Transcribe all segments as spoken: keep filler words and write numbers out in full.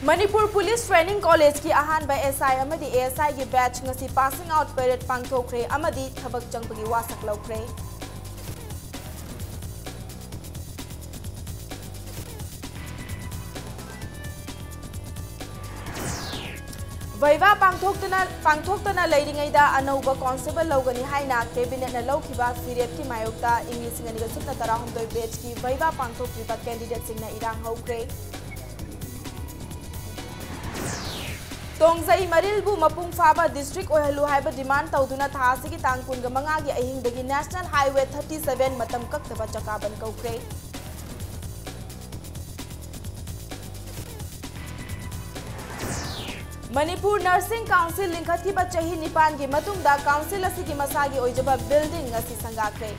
Manipur police training ꯀꯣꯂꯦꯖꯀꯤ ꯑꯍꯥꯟꯕ ꯑꯦꯁ ꯑꯥꯏ ꯑꯃꯗꯤ ꯑꯦ ꯑꯦꯁ ꯑꯥꯏꯒꯤ ꯕꯦꯆ ꯉꯁꯤ ꯄꯥꯁꯤꯡ ꯑꯥꯎꯠ ꯄꯦꯔꯦꯗ ꯄꯥꯡꯊꯣꯛꯈ꯭ꯔꯦ ꯑꯃꯗꯤ ꯊꯕꯛ ꯆꯪꯕꯒꯤ ꯋꯥꯁꯛ ꯂꯧꯈ꯭ꯔꯦ꯫ ꯚꯩꯚꯥ ꯄꯥꯡꯊꯣꯛꯇꯨꯅ ꯄꯥꯡꯊꯣꯛꯇꯅ ꯂꯩꯔꯤꯉꯩꯗ ꯑꯅꯧꯕ ꯀꯣꯟꯁꯇꯦꯕꯜ ꯂꯧꯒꯅꯤ ꯍꯥꯏꯅ ꯀꯦꯕꯤꯅꯦꯠꯅ ꯂꯧꯈꯤꯕ ꯐꯤꯔꯦꯞꯀꯤ ꯃꯥꯌꯣꯛꯇ ꯏꯪ ꯂꯤꯁꯤꯡ ꯑꯅꯤꯒ ꯁꯨꯞꯅ ꯇꯔꯥꯍꯨꯝꯗꯣꯏ ꯕꯦꯆꯀꯤ ꯚꯩꯚꯥ ꯄꯥꯡꯊꯣꯛꯇ꯭ꯔꯤꯕ ꯀꯦꯟꯗꯤꯗꯦꯠꯁꯤꯡꯅ ꯏꯔꯥꯡ ꯍꯧꯈ꯭ꯔꯦ꯫ ꯇꯣꯡꯖꯩ ꯃꯔꯤꯜꯕꯨ ꯃꯄꯨꯡ ꯐꯥꯕ ꯗꯤꯁꯇ꯭ꯔꯤꯛ ꯑꯣꯏꯍꯜꯂꯨ ꯍꯥꯏꯕ ꯗꯤꯃꯥꯟ ꯇꯧꯗꯨꯅ ꯊꯥ ꯑꯁꯤꯒꯤ ꯇꯥꯡ ꯀꯨꯟꯒ ꯃꯉꯥꯒꯤ ꯑꯍꯤꯡꯗꯒꯤ ꯅꯦꯁꯅꯦꯜ ꯍꯥꯏꯋꯦ ꯊꯥꯔꯇꯤ ꯁꯚꯦꯟ ꯃꯇꯝ ꯀꯛꯇꯕ ꯆꯀꯥ ꯕꯟ ꯀꯧꯈ꯭ꯔꯦ꯫ ꯃꯅꯤꯄꯨꯔ ꯅꯔꯁꯤꯡ ꯀꯥꯎꯟꯁꯤꯜ ꯂꯤꯡꯈꯠꯈꯤꯕ ꯆꯍꯤ ꯅꯤꯄꯥꯟꯒꯤ ꯃꯇꯨꯡꯗ ꯀꯥꯎꯟꯁꯤꯜ ꯑꯁꯤꯒꯤ ꯃꯁꯥꯒꯤ ꯑꯣꯏꯖꯕ ꯕꯤꯜꯗꯤꯡ ꯉꯁꯤ ꯁꯪꯒꯥꯈ꯭ꯔꯦ꯫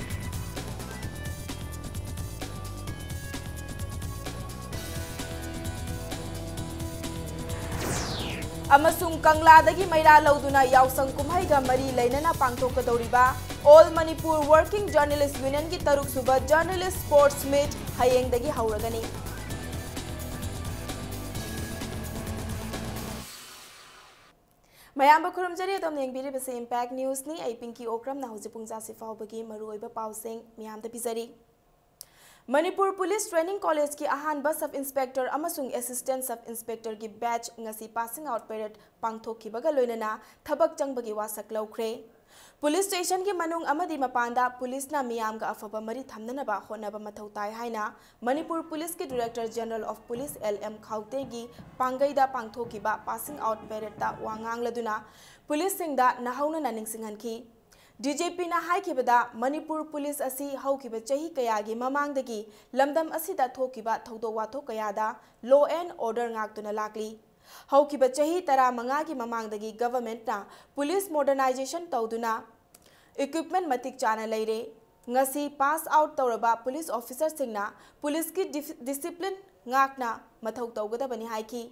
ꯑꯃꯁꯨꯡ ꯀꯪꯂꯥꯗꯒꯤ ꯃꯩꯔꯥ ꯂꯧꯗꯨꯅ ꯌꯥꯎꯁꯪ ꯀꯨꯝꯍꯩꯒ ꯃꯔꯤ ꯂꯩꯅꯅ ꯄꯥꯡꯊꯣꯛꯀꯗꯧꯔꯤꯕ All Manipur Working Journalist Unionꯒꯤ ꯇꯔꯨꯛꯁꯨꯕ Journalist Sports Meet ꯍꯌꯦꯡꯗꯒꯤ ꯍꯧꯔꯒꯅꯤ꯫ ꯃꯌꯥꯝꯕꯨ ꯈꯨꯔꯨꯝꯖꯔꯤ꯫ ꯑꯗꯣꯝꯅ ꯌꯦꯡꯕꯤꯔꯤꯕꯁꯤ Impact Newsꯅꯤ꯫ ꯑꯩ ꯄꯤꯡꯀꯤ ꯑꯣꯀ꯭ꯔꯝꯅ ꯍꯧꯖꯤꯛ ꯄꯨꯡ ꯆꯥꯁꯤ ꯐꯥꯎꯕꯒꯤ ꯃꯔꯨꯑꯣꯏꯕ ꯄꯥꯎꯁꯤꯡ ꯃꯤꯌꯥꯝꯗ ꯄꯤꯖꯔꯤ꯫ ꯃꯅꯤꯄꯨꯔ ꯄꯨꯂꯤꯁ ꯇ꯭ꯔꯦꯅꯤꯡ ꯀꯣꯂꯦꯖꯀꯤ ꯑꯍꯥꯟꯕ ꯁꯕ ꯏꯟꯁꯄꯦꯛꯇꯔ ꯑꯃꯁꯨꯡ ꯑꯦꯁꯤꯁꯇꯦꯟꯠ ꯁꯕ ꯏꯟꯁꯄꯦꯛꯇꯔꯒꯤ ꯕꯦꯆ ꯉꯁꯤ ꯄꯥꯁꯤꯡ ꯑꯥꯎꯠ ꯄꯦꯔꯦꯗ ꯄꯥꯡꯊꯣꯛꯈꯤꯕꯒ ꯂꯣꯏꯅꯅ ꯊꯕꯛ ꯆꯪꯕꯒꯤ ꯋꯥꯁꯛ ꯂꯧꯈ꯭ꯔꯦ꯫ ꯄꯨꯂꯤꯁ ꯁ꯭ꯇꯦꯁꯟꯒꯤ ꯃꯅꯨꯡ ꯑꯃꯗꯤ ꯃꯄꯥꯟꯗ ꯄꯨꯂꯤꯁꯅ ꯃꯤꯌꯥꯝꯒ ꯑꯐꯕ ꯃꯔꯤ ꯊꯝꯅꯅꯕ ꯍꯣꯠꯅꯕ ꯃꯊꯧ ꯇꯥꯏ ꯍꯥꯏꯅ ꯃꯅꯤꯄꯨꯔ ꯄꯨꯂꯤꯁꯀꯤ director general of police L M ꯈꯥꯎꯇꯦꯒꯤ ꯄꯥꯡꯒꯩꯗ ꯄꯥꯡꯊꯣꯛꯈꯤꯕ ꯄꯥꯁꯤꯡ ꯑꯥꯎꯠ ꯄꯦꯔꯦꯗꯇ ꯋꯥ ꯉꯥꯡꯂꯗꯨꯅ ꯄꯨꯂꯤꯁꯁꯤꯡꯗ ꯅꯧꯍꯧꯅꯅ ꯅꯤꯡꯁꯤꯡꯍꯟꯈꯤ꯫ ꯗꯤ ꯖꯤ ꯄꯤꯅ ꯍꯥꯏꯈꯤꯕꯗ, ꯃꯅꯤꯄꯨꯔ ꯄꯨꯂꯤꯁ ꯑꯁꯤ ꯍꯧꯈꯤꯕ ꯆꯍꯤ ꯀꯌꯥꯒꯤ ꯃꯃꯥꯡꯗꯒꯤ ꯂꯝꯗꯝ ꯑꯁꯤꯗ ꯊꯣꯛꯈꯤꯕ ꯊꯧꯗꯣꯛ ꯋꯥꯊꯣꯛ ꯀꯌꯥꯗ law and order ꯉꯥꯛꯇꯨꯅ ꯂꯥꯛꯂꯤ꯫ ꯍꯧꯈꯤꯕ ꯆꯍꯤ ꯇꯔꯥꯃꯉꯥꯒꯤ ꯃꯃꯥꯡꯗꯒꯤ ꯒꯚꯔꯟꯃꯦꯟꯠꯅ ꯄꯨꯂꯤꯁ ꯃꯣꯗꯔꯅꯥꯏꯖꯦꯁꯟ ꯇꯧꯗꯨꯅ equipment ꯃꯇꯤꯛ ꯆꯥꯅ ꯂꯩꯔꯦ꯫ ꯉꯁꯤ ꯄꯥꯁ ꯑꯥꯎꯠ ꯇꯧꯔꯕ ꯄꯨꯂꯤꯁ ꯑꯣꯐꯤꯁꯥꯔꯁꯤꯡꯅ ꯄꯨꯂꯤꯁꯀꯤ ꯗꯤꯐ-, ꯗꯤꯁꯤꯄ꯭ꯂꯤꯟ ꯉꯥꯛꯅ ꯃꯊꯧ ꯇꯧꯒꯗꯕꯅꯤ ꯍꯥꯏꯈꯤ꯫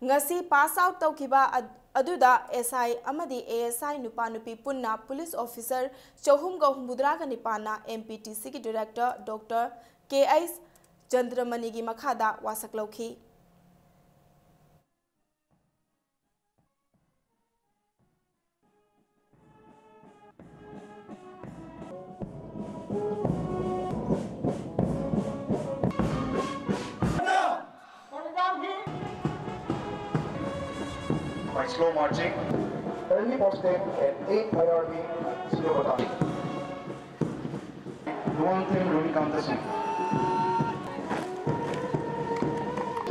ꯉꯁꯤ ꯄꯥꯁ ꯑꯥꯎꯠ ꯇꯧꯈꯤꯕ ꯑꯗ-, ꯑꯗꯨꯗ ꯑꯦꯁ ꯑꯥꯏ ꯑꯃꯗꯤ ꯑꯦ ꯑꯦꯁ ꯑꯥꯏ ꯅꯨꯄꯥ ꯅꯨꯄꯤ ꯄꯨꯟꯅ ꯄꯨꯂꯤꯁ ꯑꯣꯐꯤꯁꯥꯔ ꯆꯍꯨꯝꯒ ꯍꯨꯝꯐꯨꯇꯔꯥꯒ ꯅꯤꯄꯥꯟꯅ ꯑꯦꯝ ꯄꯤ ꯇꯤ ꯁꯤꯒꯤ ꯗꯤꯔꯦꯛꯇꯔ ꯗꯣꯛꯇꯔ ꯀꯦ ꯑꯩꯆ ꯆꯟꯗ꯭ꯔꯃꯅꯤꯒꯤ ꯃꯈꯥꯗ ꯋꯥꯁꯛ ꯂꯧꯈꯤ꯫ Slow marching. Early posting at eight P M, zero Battalion. Luang Team Runi Kamta Singh.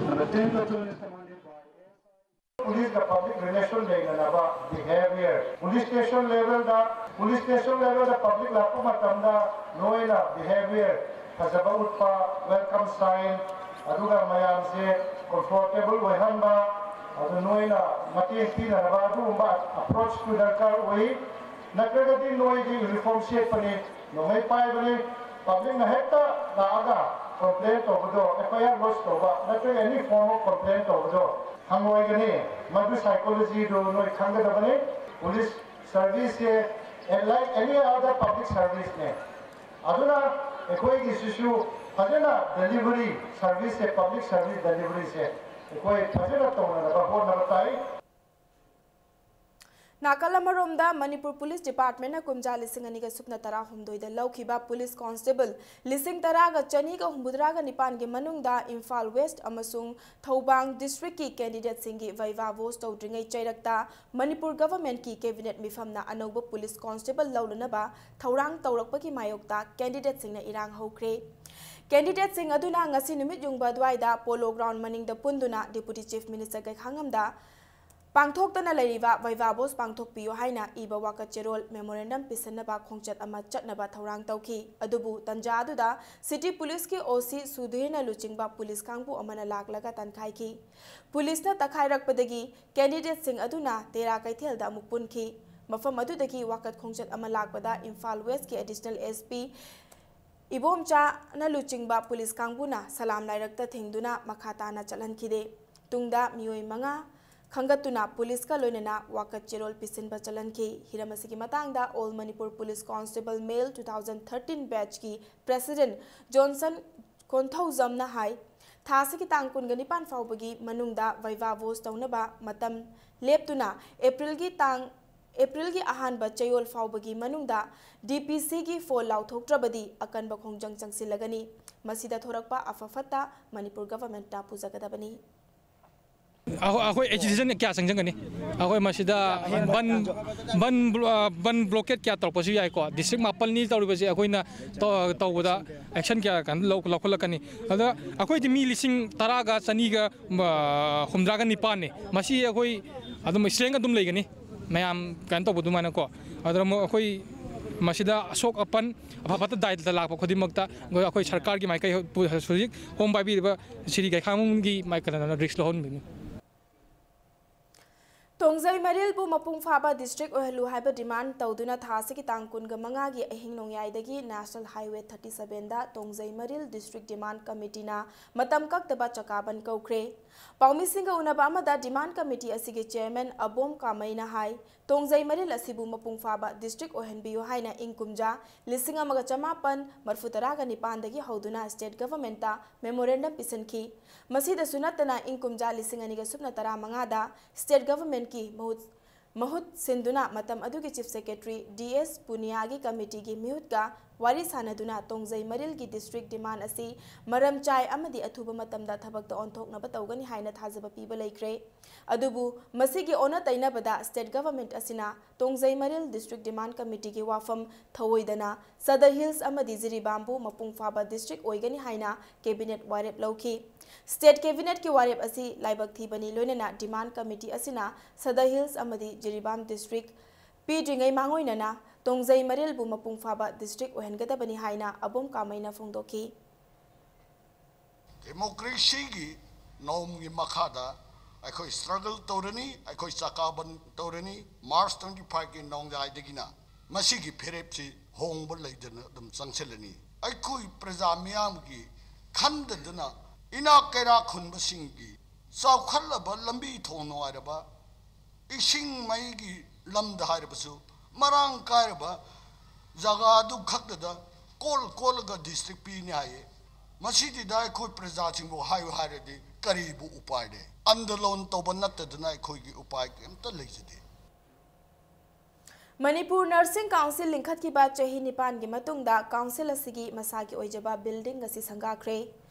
Number ten platoon is commanded by Police ka public relation leina laba behavior. Police station level da, police station level da public ꯂꯥꯛꯄ ꯃꯇꯝꯗ ꯅꯣꯏꯅ behavior ꯐꯖꯕ ꯎꯠꯄ, welcome sign, ꯑꯗꯨꯒ ꯃꯌꯥꯝꯁꯦ comfortable ꯑꯣꯏꯍꯟꯕ, ꯑꯗꯨ ꯅꯣꯏꯅ ꯃꯇꯦꯡ ꯄꯤꯅꯅꯕ ꯑꯗꯨꯒꯨꯝꯕ approach ꯇꯨ ꯗꯔꯀꯥꯔ ꯑꯣꯏ꯫ ꯅꯠꯇ꯭ꯔꯒꯗꯤ ꯅꯣꯏꯗꯤ uniform ꯁꯦꯠꯄꯅꯤ, ꯅꯣꯡꯃꯩ ꯄꯥꯏꯕꯅꯤ, public ꯅ ꯍꯦꯛꯇ ꯂꯥꯛꯑꯒ complain ꯇꯧꯕꯗꯣ, F I R lodge ꯇꯧꯕ, ꯅꯠꯇ꯭ꯔꯒ any form of complain ꯇꯧꯕꯗꯣ ꯍꯪꯉꯣꯏꯒꯅꯤ꯫ ꯃꯗꯨ psychology ꯗꯨ ꯅꯣꯏ ꯈꯪꯒꯗꯕꯅꯤ꯫ Police service ꯁꯦ like any other public service ꯅꯦ꯫ ꯑꯗꯨꯅ ꯑꯩꯈꯣꯏꯒꯤꯁꯤꯁꯨ ꯐꯖꯅ delivery service ꯁꯦ, public service delivery ꯁꯦ ꯑꯩꯈꯣꯏ ꯐꯖꯅ ꯇꯧꯅꯅꯕ ꯍꯣꯠꯅꯕ ꯇꯥꯏ꯫ ꯅꯥꯀꯜ ꯑꯃꯔꯣꯝꯗ, ꯃꯅꯤꯄꯨꯔ ꯄꯨꯂꯤꯁ ꯗꯤꯄꯥꯔꯠꯃꯦꯟꯅ ꯀꯨꯝꯖꯥ ꯂꯤꯁꯤꯡ ꯑꯅꯤꯒ ꯁꯨꯞꯅ ꯇꯔꯥꯍꯨꯝꯗꯣꯏꯗ ꯂꯧꯈꯤꯕ ꯄꯨꯂꯤꯁ ꯀꯣꯟꯁꯇꯦꯕꯜ ꯂꯤꯁꯤꯡ ꯇꯔꯥꯒ ꯆꯅꯤꯒ ꯍꯨꯝꯐꯨꯇꯔꯥꯒ ꯅꯤꯄꯥꯟꯒꯤ ꯃꯅꯨꯡꯗ ꯏꯝꯐꯥꯜ ꯋꯦꯁ꯭ꯠ ꯑꯃꯁꯨꯡ ꯊꯧꯕꯥꯜ ꯗꯤꯁꯇ꯭ꯔꯤꯛꯀꯤ ꯀꯦꯟꯗꯤꯗꯦꯠꯁꯤꯡꯒꯤ viva voce ꯇꯧꯗ꯭ꯔꯤꯉꯩ ꯆꯩꯔꯛꯇ ꯃꯅꯤꯄꯨꯔ ꯒꯚꯔꯟꯃꯦꯟꯠꯀꯤ ꯀꯦꯕꯤꯅꯦꯠ ꯃꯤꯐꯝꯅ ꯑꯅꯧꯕ ꯄꯨꯂꯤꯁ ꯀꯣꯟꯁꯇꯦꯕꯜ ꯂꯧꯅꯅꯕ ꯊꯧꯔꯥꯡ ꯇꯧꯔꯛꯄꯒꯤ ꯃꯥꯌꯣꯛꯇ ꯀꯦꯟꯗꯤꯗꯦꯠꯁꯤꯡꯅ ꯏꯔꯥꯡ ꯍꯧꯈ꯭ꯔꯦ꯫ ꯀꯦꯟꯗꯤꯗꯦꯠꯁꯤꯡ ꯑꯗꯨꯅ ꯉꯁꯤ ꯅꯨꯃꯤꯠ ꯌꯨꯡꯕ ꯑꯗꯨꯋꯥꯏꯗ ꯄꯣꯂꯣ ꯒ꯭ꯔꯥꯎꯟ ꯃꯅꯤꯡꯗ ꯄꯨꯟꯗꯨꯅ ꯗꯤꯄꯨꯇꯤ ꯆꯤꯐ ꯃꯤꯅꯤꯁꯇꯔ ꯀꯩꯈꯥꯉꯝꯗ ꯄꯥꯡꯊꯣꯛꯇꯅ ꯂꯩꯔꯤꯕ viva voce ꯄꯥꯡꯊꯣꯛꯄꯤꯌꯨ ꯍꯥꯏꯅ ꯏꯕ ꯋꯥꯀꯠ ꯆꯦꯔꯣꯜ memorandum ꯄꯤꯁꯤꯟꯅꯕ ꯈꯣꯡꯆꯠ ꯑꯃ ꯆꯠꯅꯕ ꯊꯧꯔꯥꯡ ꯇꯧꯈꯤ꯫ ꯑꯗꯨꯕꯨ ꯇꯟꯖꯥ ꯑꯗꯨꯗ ꯁꯤꯇꯤ ꯄꯨꯂꯤꯁꯀꯤ O C ꯁꯨꯙꯤꯔꯅ ꯂꯨꯆꯤꯡꯕ ꯄꯨꯂꯤꯁ ꯀꯥꯡꯕꯨ ꯑꯃꯅ ꯂꯥꯛꯂꯒ ꯇꯟꯈꯥꯏꯈꯤ꯫ ꯄꯨꯂꯤꯁꯅ ꯇꯛꯈꯥꯏꯔꯛꯄꯗꯒꯤ ꯀꯦꯟꯗꯤꯗꯦꯠꯁꯤꯡ ꯑꯗꯨꯅ ꯇꯦꯔꯥ ꯀꯩꯊꯦꯜꯗ ꯑꯃꯨꯛ ꯄꯨꯟꯈꯤ꯫ ꯃꯐꯝ ꯑꯗꯨꯗꯒꯤ ꯋꯥꯀꯠ ꯈꯣꯡꯆꯠ ꯑꯃ ꯂꯥꯛꯄꯗ ꯏꯝꯐꯥꯜ ꯋꯦꯁ꯭ꯠꯀꯤ ꯑꯦꯗꯤꯁꯅꯦꯜ ꯑꯦꯁ ꯄꯤ ꯏꯕꯣꯝꯆꯥꯅ ꯂꯨꯆꯤꯡꯕ ꯄꯨꯂꯤꯁ ꯀꯥꯡꯕꯨꯅ ꯁꯂꯥꯝ ꯂꯥꯏꯔꯛꯇ ꯊꯤꯡꯗꯨꯅ ꯃꯈꯥ ꯇꯥꯅ ꯆꯠꯍꯟꯈꯤꯗꯦ꯫ ꯇꯨꯡꯗ ꯃꯤꯑꯣꯏ ꯃꯉꯥ ꯈꯟꯒꯠꯇꯨꯅ ꯄꯨꯂꯤꯁꯀ ꯂꯣꯏꯅꯅ ꯋꯥꯀꯠ ꯆꯦꯔꯣꯜ ꯄꯤꯁꯤꯟꯕ ꯆꯠꯍꯟꯈꯤ꯫ ꯍꯤꯔꯝ ꯑꯁꯤꯒꯤ ꯃꯇꯥꯡꯗ All Manipur Police Constable Male two thousand thirteen batch ꯀꯤ president ꯖꯣꯟꯁꯟ ꯀꯣꯟꯊꯧꯖꯝꯅ ꯍꯥꯏ, ꯊꯥ ꯑꯁꯤꯒꯤ ꯇꯥꯡ ꯀꯨꯟꯒ ꯅꯤꯄꯥꯟ ꯐꯥꯎꯕꯒꯤ ꯃꯅꯨꯡꯗ viva voce ꯇꯧꯅꯕ ꯃꯇꯝ ꯂꯦꯞꯇꯨꯅ ꯑꯦꯄ꯭ꯔꯤꯜꯒꯤ ꯇꯥꯡ, ꯑꯦꯄ꯭ꯔꯤꯜꯒꯤ ꯑꯍꯥꯟꯕ ꯆꯌꯣꯜ ꯐꯥꯎꯕꯒꯤ ꯃꯅꯨꯡꯗ D P C ꯒꯤ ꯐꯣꯜ ꯂꯥꯎꯊꯣꯛꯇ꯭ꯔꯕꯗꯤ ꯑꯀꯟꯕ ꯈꯣꯡꯖꯪ ꯆꯪꯁꯤꯜꯂꯒꯅꯤ꯫ ꯃꯁꯤꯗ ꯊꯣꯔꯛꯄ ꯑꯐ ꯐꯠꯇ ꯃꯅꯤꯄꯨꯔ ꯒꯚꯔꯟꯃꯦꯟꯠꯇ ꯄꯨꯖꯒꯗꯕꯅꯤ꯫ ꯑꯩꯈꯣꯏ ꯑꯦꯖꯤꯇꯦꯁꯟ ꯀꯌꯥ ꯆꯪꯁꯤꯟꯒꯅꯤ? ꯑꯩꯈꯣꯏ ꯃꯁꯤꯗ ꯕꯟ ꯕꯟ ꯕ꯭ꯂꯣꯀꯦꯠ ꯀꯌꯥ ꯇꯧꯔꯛꯄꯁꯨ ꯌꯥꯏꯀꯣ꯫ ꯗꯤꯁꯇ꯭ꯔꯤꯛ ꯃꯥꯄꯜꯅꯤ ꯇꯧꯔꯤꯕꯁꯦ, ꯑꯩꯈꯣꯏꯅ ꯇꯧꯕꯗ ꯑꯦꯛꯁꯟ ꯀꯌꯥ ꯀꯩꯅꯣ ꯂꯧꯈꯠꯂꯛꯀꯅꯤ꯫ ꯑꯗ ꯑꯩꯈꯣꯏꯗꯤ ꯃꯤ ꯂꯤꯁꯤꯡ ꯇꯔꯥꯒ ꯆꯅꯤꯒ ꯍꯨꯝꯗ꯭ꯔꯥꯒ ꯅꯤꯄꯥꯟꯅꯤ꯫ ꯃꯁꯤ ꯑꯩꯈꯣꯏ ꯑꯗꯨꯝ ꯏꯁꯇ꯭ꯔꯦꯡ ꯑꯗꯨꯝ ꯂꯩꯒꯅꯤ꯫ ꯃꯌꯥꯝ ꯀꯩꯅꯣ ꯇꯧꯕ ꯑꯗꯨꯃꯥꯏꯅꯀꯣ꯫ ꯑꯗꯨꯅ ꯑꯃꯨꯛ ꯑꯩꯈꯣꯏ ꯃꯁꯤꯗ ꯑꯁꯣꯛ ꯑꯄꯟ ꯑꯐ ꯐꯠꯇ ꯗꯥꯏꯗ ꯂꯥꯛꯄ ꯈꯨꯗꯤꯡꯃꯛꯇ ꯑꯩꯈꯣꯏ ꯁꯔꯀꯥꯔꯒꯤ ꯃꯥꯏꯀꯩ ꯍꯧꯖꯤꯛ ꯍꯣꯝ ꯄꯥꯏꯕꯤꯔꯤꯕ ꯁ꯭ꯔꯤ ꯒꯩꯈꯥꯡꯕꯝꯒꯤ ꯃꯥꯏꯀꯩꯗ ꯔꯤꯛꯁ ꯂꯧꯍꯟꯕꯅꯤ꯫ ꯇꯣꯡꯖꯩ ꯃꯔꯤꯜꯕꯨ ꯃꯄꯨꯡ ꯐꯥꯕ ꯗꯤꯁꯇ꯭ꯔꯤꯛ ꯑꯣꯏꯍꯜꯂꯨ ꯍꯥꯏꯕ ꯗꯤꯃꯥꯟ ꯇꯧꯗꯨꯅ ꯊꯥ ꯑꯁꯤꯒꯤ ꯇꯥꯡ ꯀꯨꯟꯒ ꯃꯉꯥꯒꯤ ꯑꯍꯤꯡ ꯅꯣꯡꯌꯥꯏꯗꯒꯤ ꯅꯦꯁꯅꯦꯜ ꯍꯥꯏꯋꯦ ꯊꯥꯔꯇꯤ ꯁꯚꯦꯟꯗ ꯇꯣꯡꯖꯩ ꯃꯔꯤꯜ ꯗꯤꯁꯇ꯭ꯔꯤꯛ ꯗꯤꯃꯥꯟ ꯀꯃꯤꯇꯤꯅ ꯃꯇꯝ ꯀꯛꯇꯕ ꯆꯀꯥꯕꯟ ꯀꯧꯈ꯭ꯔꯦ꯫ ꯄꯥꯎꯃꯤꯁꯤꯡꯒ ꯎꯅꯕ ꯑꯃꯗ ꯗꯤꯃꯥꯟ ꯀꯃꯤꯇꯤ ꯑꯁꯤꯒꯤ ꯆꯦꯌꯔꯃꯦꯟ ꯑꯕꯣꯝ ꯀꯥꯃꯩꯅ ꯍꯥꯏ, ꯇꯣꯡꯖꯩ ꯃꯔꯤꯜ ꯑꯁꯤꯕꯨ ꯃꯄꯨꯡ ꯐꯥꯕ ꯗꯤꯁꯇ꯭ꯔꯤꯛ ꯑꯣꯏꯍꯟꯕꯤꯌꯨ ꯍꯥꯏꯅ ꯏꯪ ꯀꯨꯝꯖꯥ ꯂꯤꯁꯤꯡ ꯑꯃꯒ ꯆꯃꯥꯄꯟ ꯃꯔꯐꯨ ꯇꯔꯥꯒ ꯅꯤꯄꯥꯟꯗꯒꯤ ꯍꯧꯗꯨꯅ ꯁ꯭ꯇꯦꯠ ꯒꯚꯔꯟꯃꯦꯟꯠꯇ ꯃꯦꯃꯣꯔꯦꯟꯗꯝ ꯄꯤꯁꯤꯟꯈꯤ꯫ ꯃꯁꯤꯗꯁꯨ ꯅꯠꯇꯅ ꯏꯪ ꯀꯨꯝꯖꯥ ꯂꯤꯁꯤꯡ ꯑꯅꯤꯒ ꯁꯨꯞꯅ ꯇꯔꯥꯃꯉꯥꯗ ꯁ꯭ꯇꯦꯠ ꯒꯚꯔꯟꯃꯦꯟꯠꯀꯤ ꯃꯍꯨꯠ ꯃꯍꯨꯠ ꯁꯤꯟꯗꯨꯅ ꯃꯇꯝ ꯑꯗꯨꯒꯤ ꯆꯤꯐ ꯁꯦꯀ꯭ꯔꯦꯇꯔꯤ ꯗꯤ ꯑꯦꯁ ꯄꯨꯅꯤꯌꯥꯒꯤ ꯀꯃꯤꯇꯤꯒꯤ ꯃꯤꯍꯨꯠꯀ ꯋꯥꯔꯤ ꯁꯥꯅꯗꯨꯅ ꯇꯣꯡꯖꯩ ꯃꯔꯤꯜꯒꯤ ꯗꯤꯁꯇ꯭ꯔꯤꯛ ꯗꯤꯃꯥꯟ ꯑꯁꯤ ꯃꯔꯝ ꯆꯥꯏ ꯑꯃꯗꯤ ꯑꯊꯨꯕ ꯃꯇꯝꯗ ꯊꯕꯛꯇ ꯑꯣꯟꯊꯣꯛꯅꯕ ꯇꯧꯒꯅꯤ ꯍꯥꯏꯅ ꯊꯥꯖꯕ ꯄꯤꯕ ꯂꯩꯈ꯭ꯔꯦ꯫ ꯑꯗꯨꯕꯨ ꯃꯁꯤꯒꯤ ꯑꯣꯟꯅ ꯇꯩꯅꯕꯗ ꯁ꯭ꯇꯦꯠ ꯒꯚꯔꯟꯃꯦꯟꯠ ꯑꯁꯤꯅ ꯇꯣꯡꯖꯩ ꯃꯔꯤꯜ ꯗꯤꯁꯇ꯭ꯔꯤꯛ ꯗꯤꯃꯥꯟ ꯀꯃꯤꯇꯤꯒꯤ ꯋꯥꯐꯝ ꯊꯧꯑꯣꯏꯗꯅ ꯁꯗꯔ ꯍꯤꯜꯁ ꯑꯃꯗꯤ ꯖꯤꯔꯤꯕꯥꯝꯕꯨ ꯃꯄꯨꯡ ꯐꯥꯕ ꯗꯤꯁꯇ꯭ꯔꯤꯛ ꯑꯣꯏꯒꯅꯤ ꯍꯥꯏꯅ ꯀꯦꯕꯤꯅꯦꯠ ꯋꯥꯔꯦꯞ ꯂꯧꯈꯤ꯫ ꯁ꯭ꯇꯦꯠ ꯀꯦꯕꯤꯅꯦꯠꯀꯤ ꯋꯥꯔꯦꯞ ꯑꯁꯤ ꯂꯥꯏꯕꯛ ꯊꯤꯕꯅꯤ ꯂꯣꯏꯅꯅ ꯗꯤꯃꯥꯟ ꯀꯃꯤꯇꯤ ꯑꯁꯤꯅ ꯁꯗꯔ ꯍꯤꯜꯁ ꯑꯃꯗꯤ ꯖꯤꯔꯤꯕꯥꯝ ꯗꯤꯁꯇ꯭ꯔꯤꯛ ꯄꯤꯗ꯭ꯔꯤꯉꯩ ꯃꯥꯡꯑꯣꯏꯅꯅ ꯇꯣꯡꯖꯩ ꯃꯔꯤꯜꯕꯨ ꯃꯄꯨꯡ ꯐꯥꯕ ꯗꯤꯁꯇ꯭ꯔꯤꯛ ꯑꯣꯏꯍꯟꯒꯗꯕꯅꯤ ꯍꯥꯏꯅ ꯑꯕꯣꯝ ꯀꯥꯃꯩꯅ ꯐꯣꯡꯗꯣꯛꯈꯤ꯫ ꯗꯦꯃꯣꯀ꯭ꯔꯦꯁꯤꯒꯤ ꯅꯣꯡꯒꯤ ꯃꯈꯥꯗ ꯑꯩꯈꯣꯏ ꯁ꯭ꯇ꯭ꯔꯒꯜ ꯇꯧꯔꯅꯤ, ꯑꯩꯈꯣꯏ ꯆꯀꯥꯕꯟ ꯇꯧꯔꯅꯤ꯫ ꯃꯥꯔꯆ ꯇ꯭ꯋꯦꯟꯇꯤ ꯐꯥꯏꯚꯀꯤ ꯅꯣꯡꯌꯥꯏꯗꯒꯤꯅ ꯃꯁꯤꯒꯤ ꯐꯤꯔꯦꯞꯁꯤ ꯍꯣꯡꯕ ꯂꯩꯇꯅ ꯑꯗꯨꯝ ꯆꯪꯁꯤꯜꯂꯅꯤ꯫ ꯑꯩꯈꯣꯏ ꯄ꯭ꯔꯖꯥ ꯃꯤꯌꯥꯝꯒꯤ ꯈꯟꯗꯗꯅ ꯏꯅꯥꯛ ꯀꯩꯔꯥꯛ ꯈꯨꯟꯕꯁꯤꯡꯒꯤ ꯆꯥꯎꯈꯠꯂꯕ ꯂꯝꯕꯤ ꯊꯣꯡ ꯅꯨꯡꯉꯥꯏꯔꯕ ꯏꯁꯤꯡ ꯃꯩꯒꯤ ꯂꯝꯗ ꯍꯥꯏꯔꯕꯁꯨ ꯃꯔꯥꯡ ꯀꯥꯏꯔꯕ ꯖꯒꯥꯗꯨ ꯈꯛꯇꯗ ꯀꯣꯜ ꯀꯣꯜꯂꯒ ꯗꯤꯁꯇ꯭ꯔꯤꯛ ꯄꯤꯅꯤ ꯍꯥꯏꯌꯦ꯫ ꯃꯁꯤꯗꯨꯗ ꯑꯩꯈꯣꯏ ꯄ꯭ꯔꯖꯥꯁꯤꯡꯕꯨ ꯍꯥꯏꯌꯨ ꯍꯥꯏꯔꯗꯤ ꯀꯔꯤꯕꯨ ꯎꯄꯥꯏ ꯂꯩ? ꯑꯟꯗꯂꯣꯟ ꯇꯧꯕ ꯅꯠꯇꯗꯅ ꯑꯩꯈꯣꯏꯒꯤ ꯎꯄꯥꯏ ꯀꯔꯤꯝꯇ ꯂꯩꯖꯗꯦ꯫ ꯃꯅꯤꯄꯨꯔ ꯅꯔꯁꯤꯡ ꯀꯥꯎꯟꯁꯤꯜ ꯂꯤꯡꯈꯠꯈꯤꯕ ꯆꯍꯤ ꯅꯤꯄꯥꯟꯒꯤ ꯃꯇꯨꯡꯗ ꯀꯥꯎꯟꯁꯤꯜ ꯑꯁꯤꯒꯤ ꯃꯁꯥꯒꯤ ꯑꯣꯏꯖꯕ ꯕꯤꯜꯗꯤꯡ ꯑꯁꯤ ꯁꯪꯒꯥꯈ꯭ꯔꯦ꯫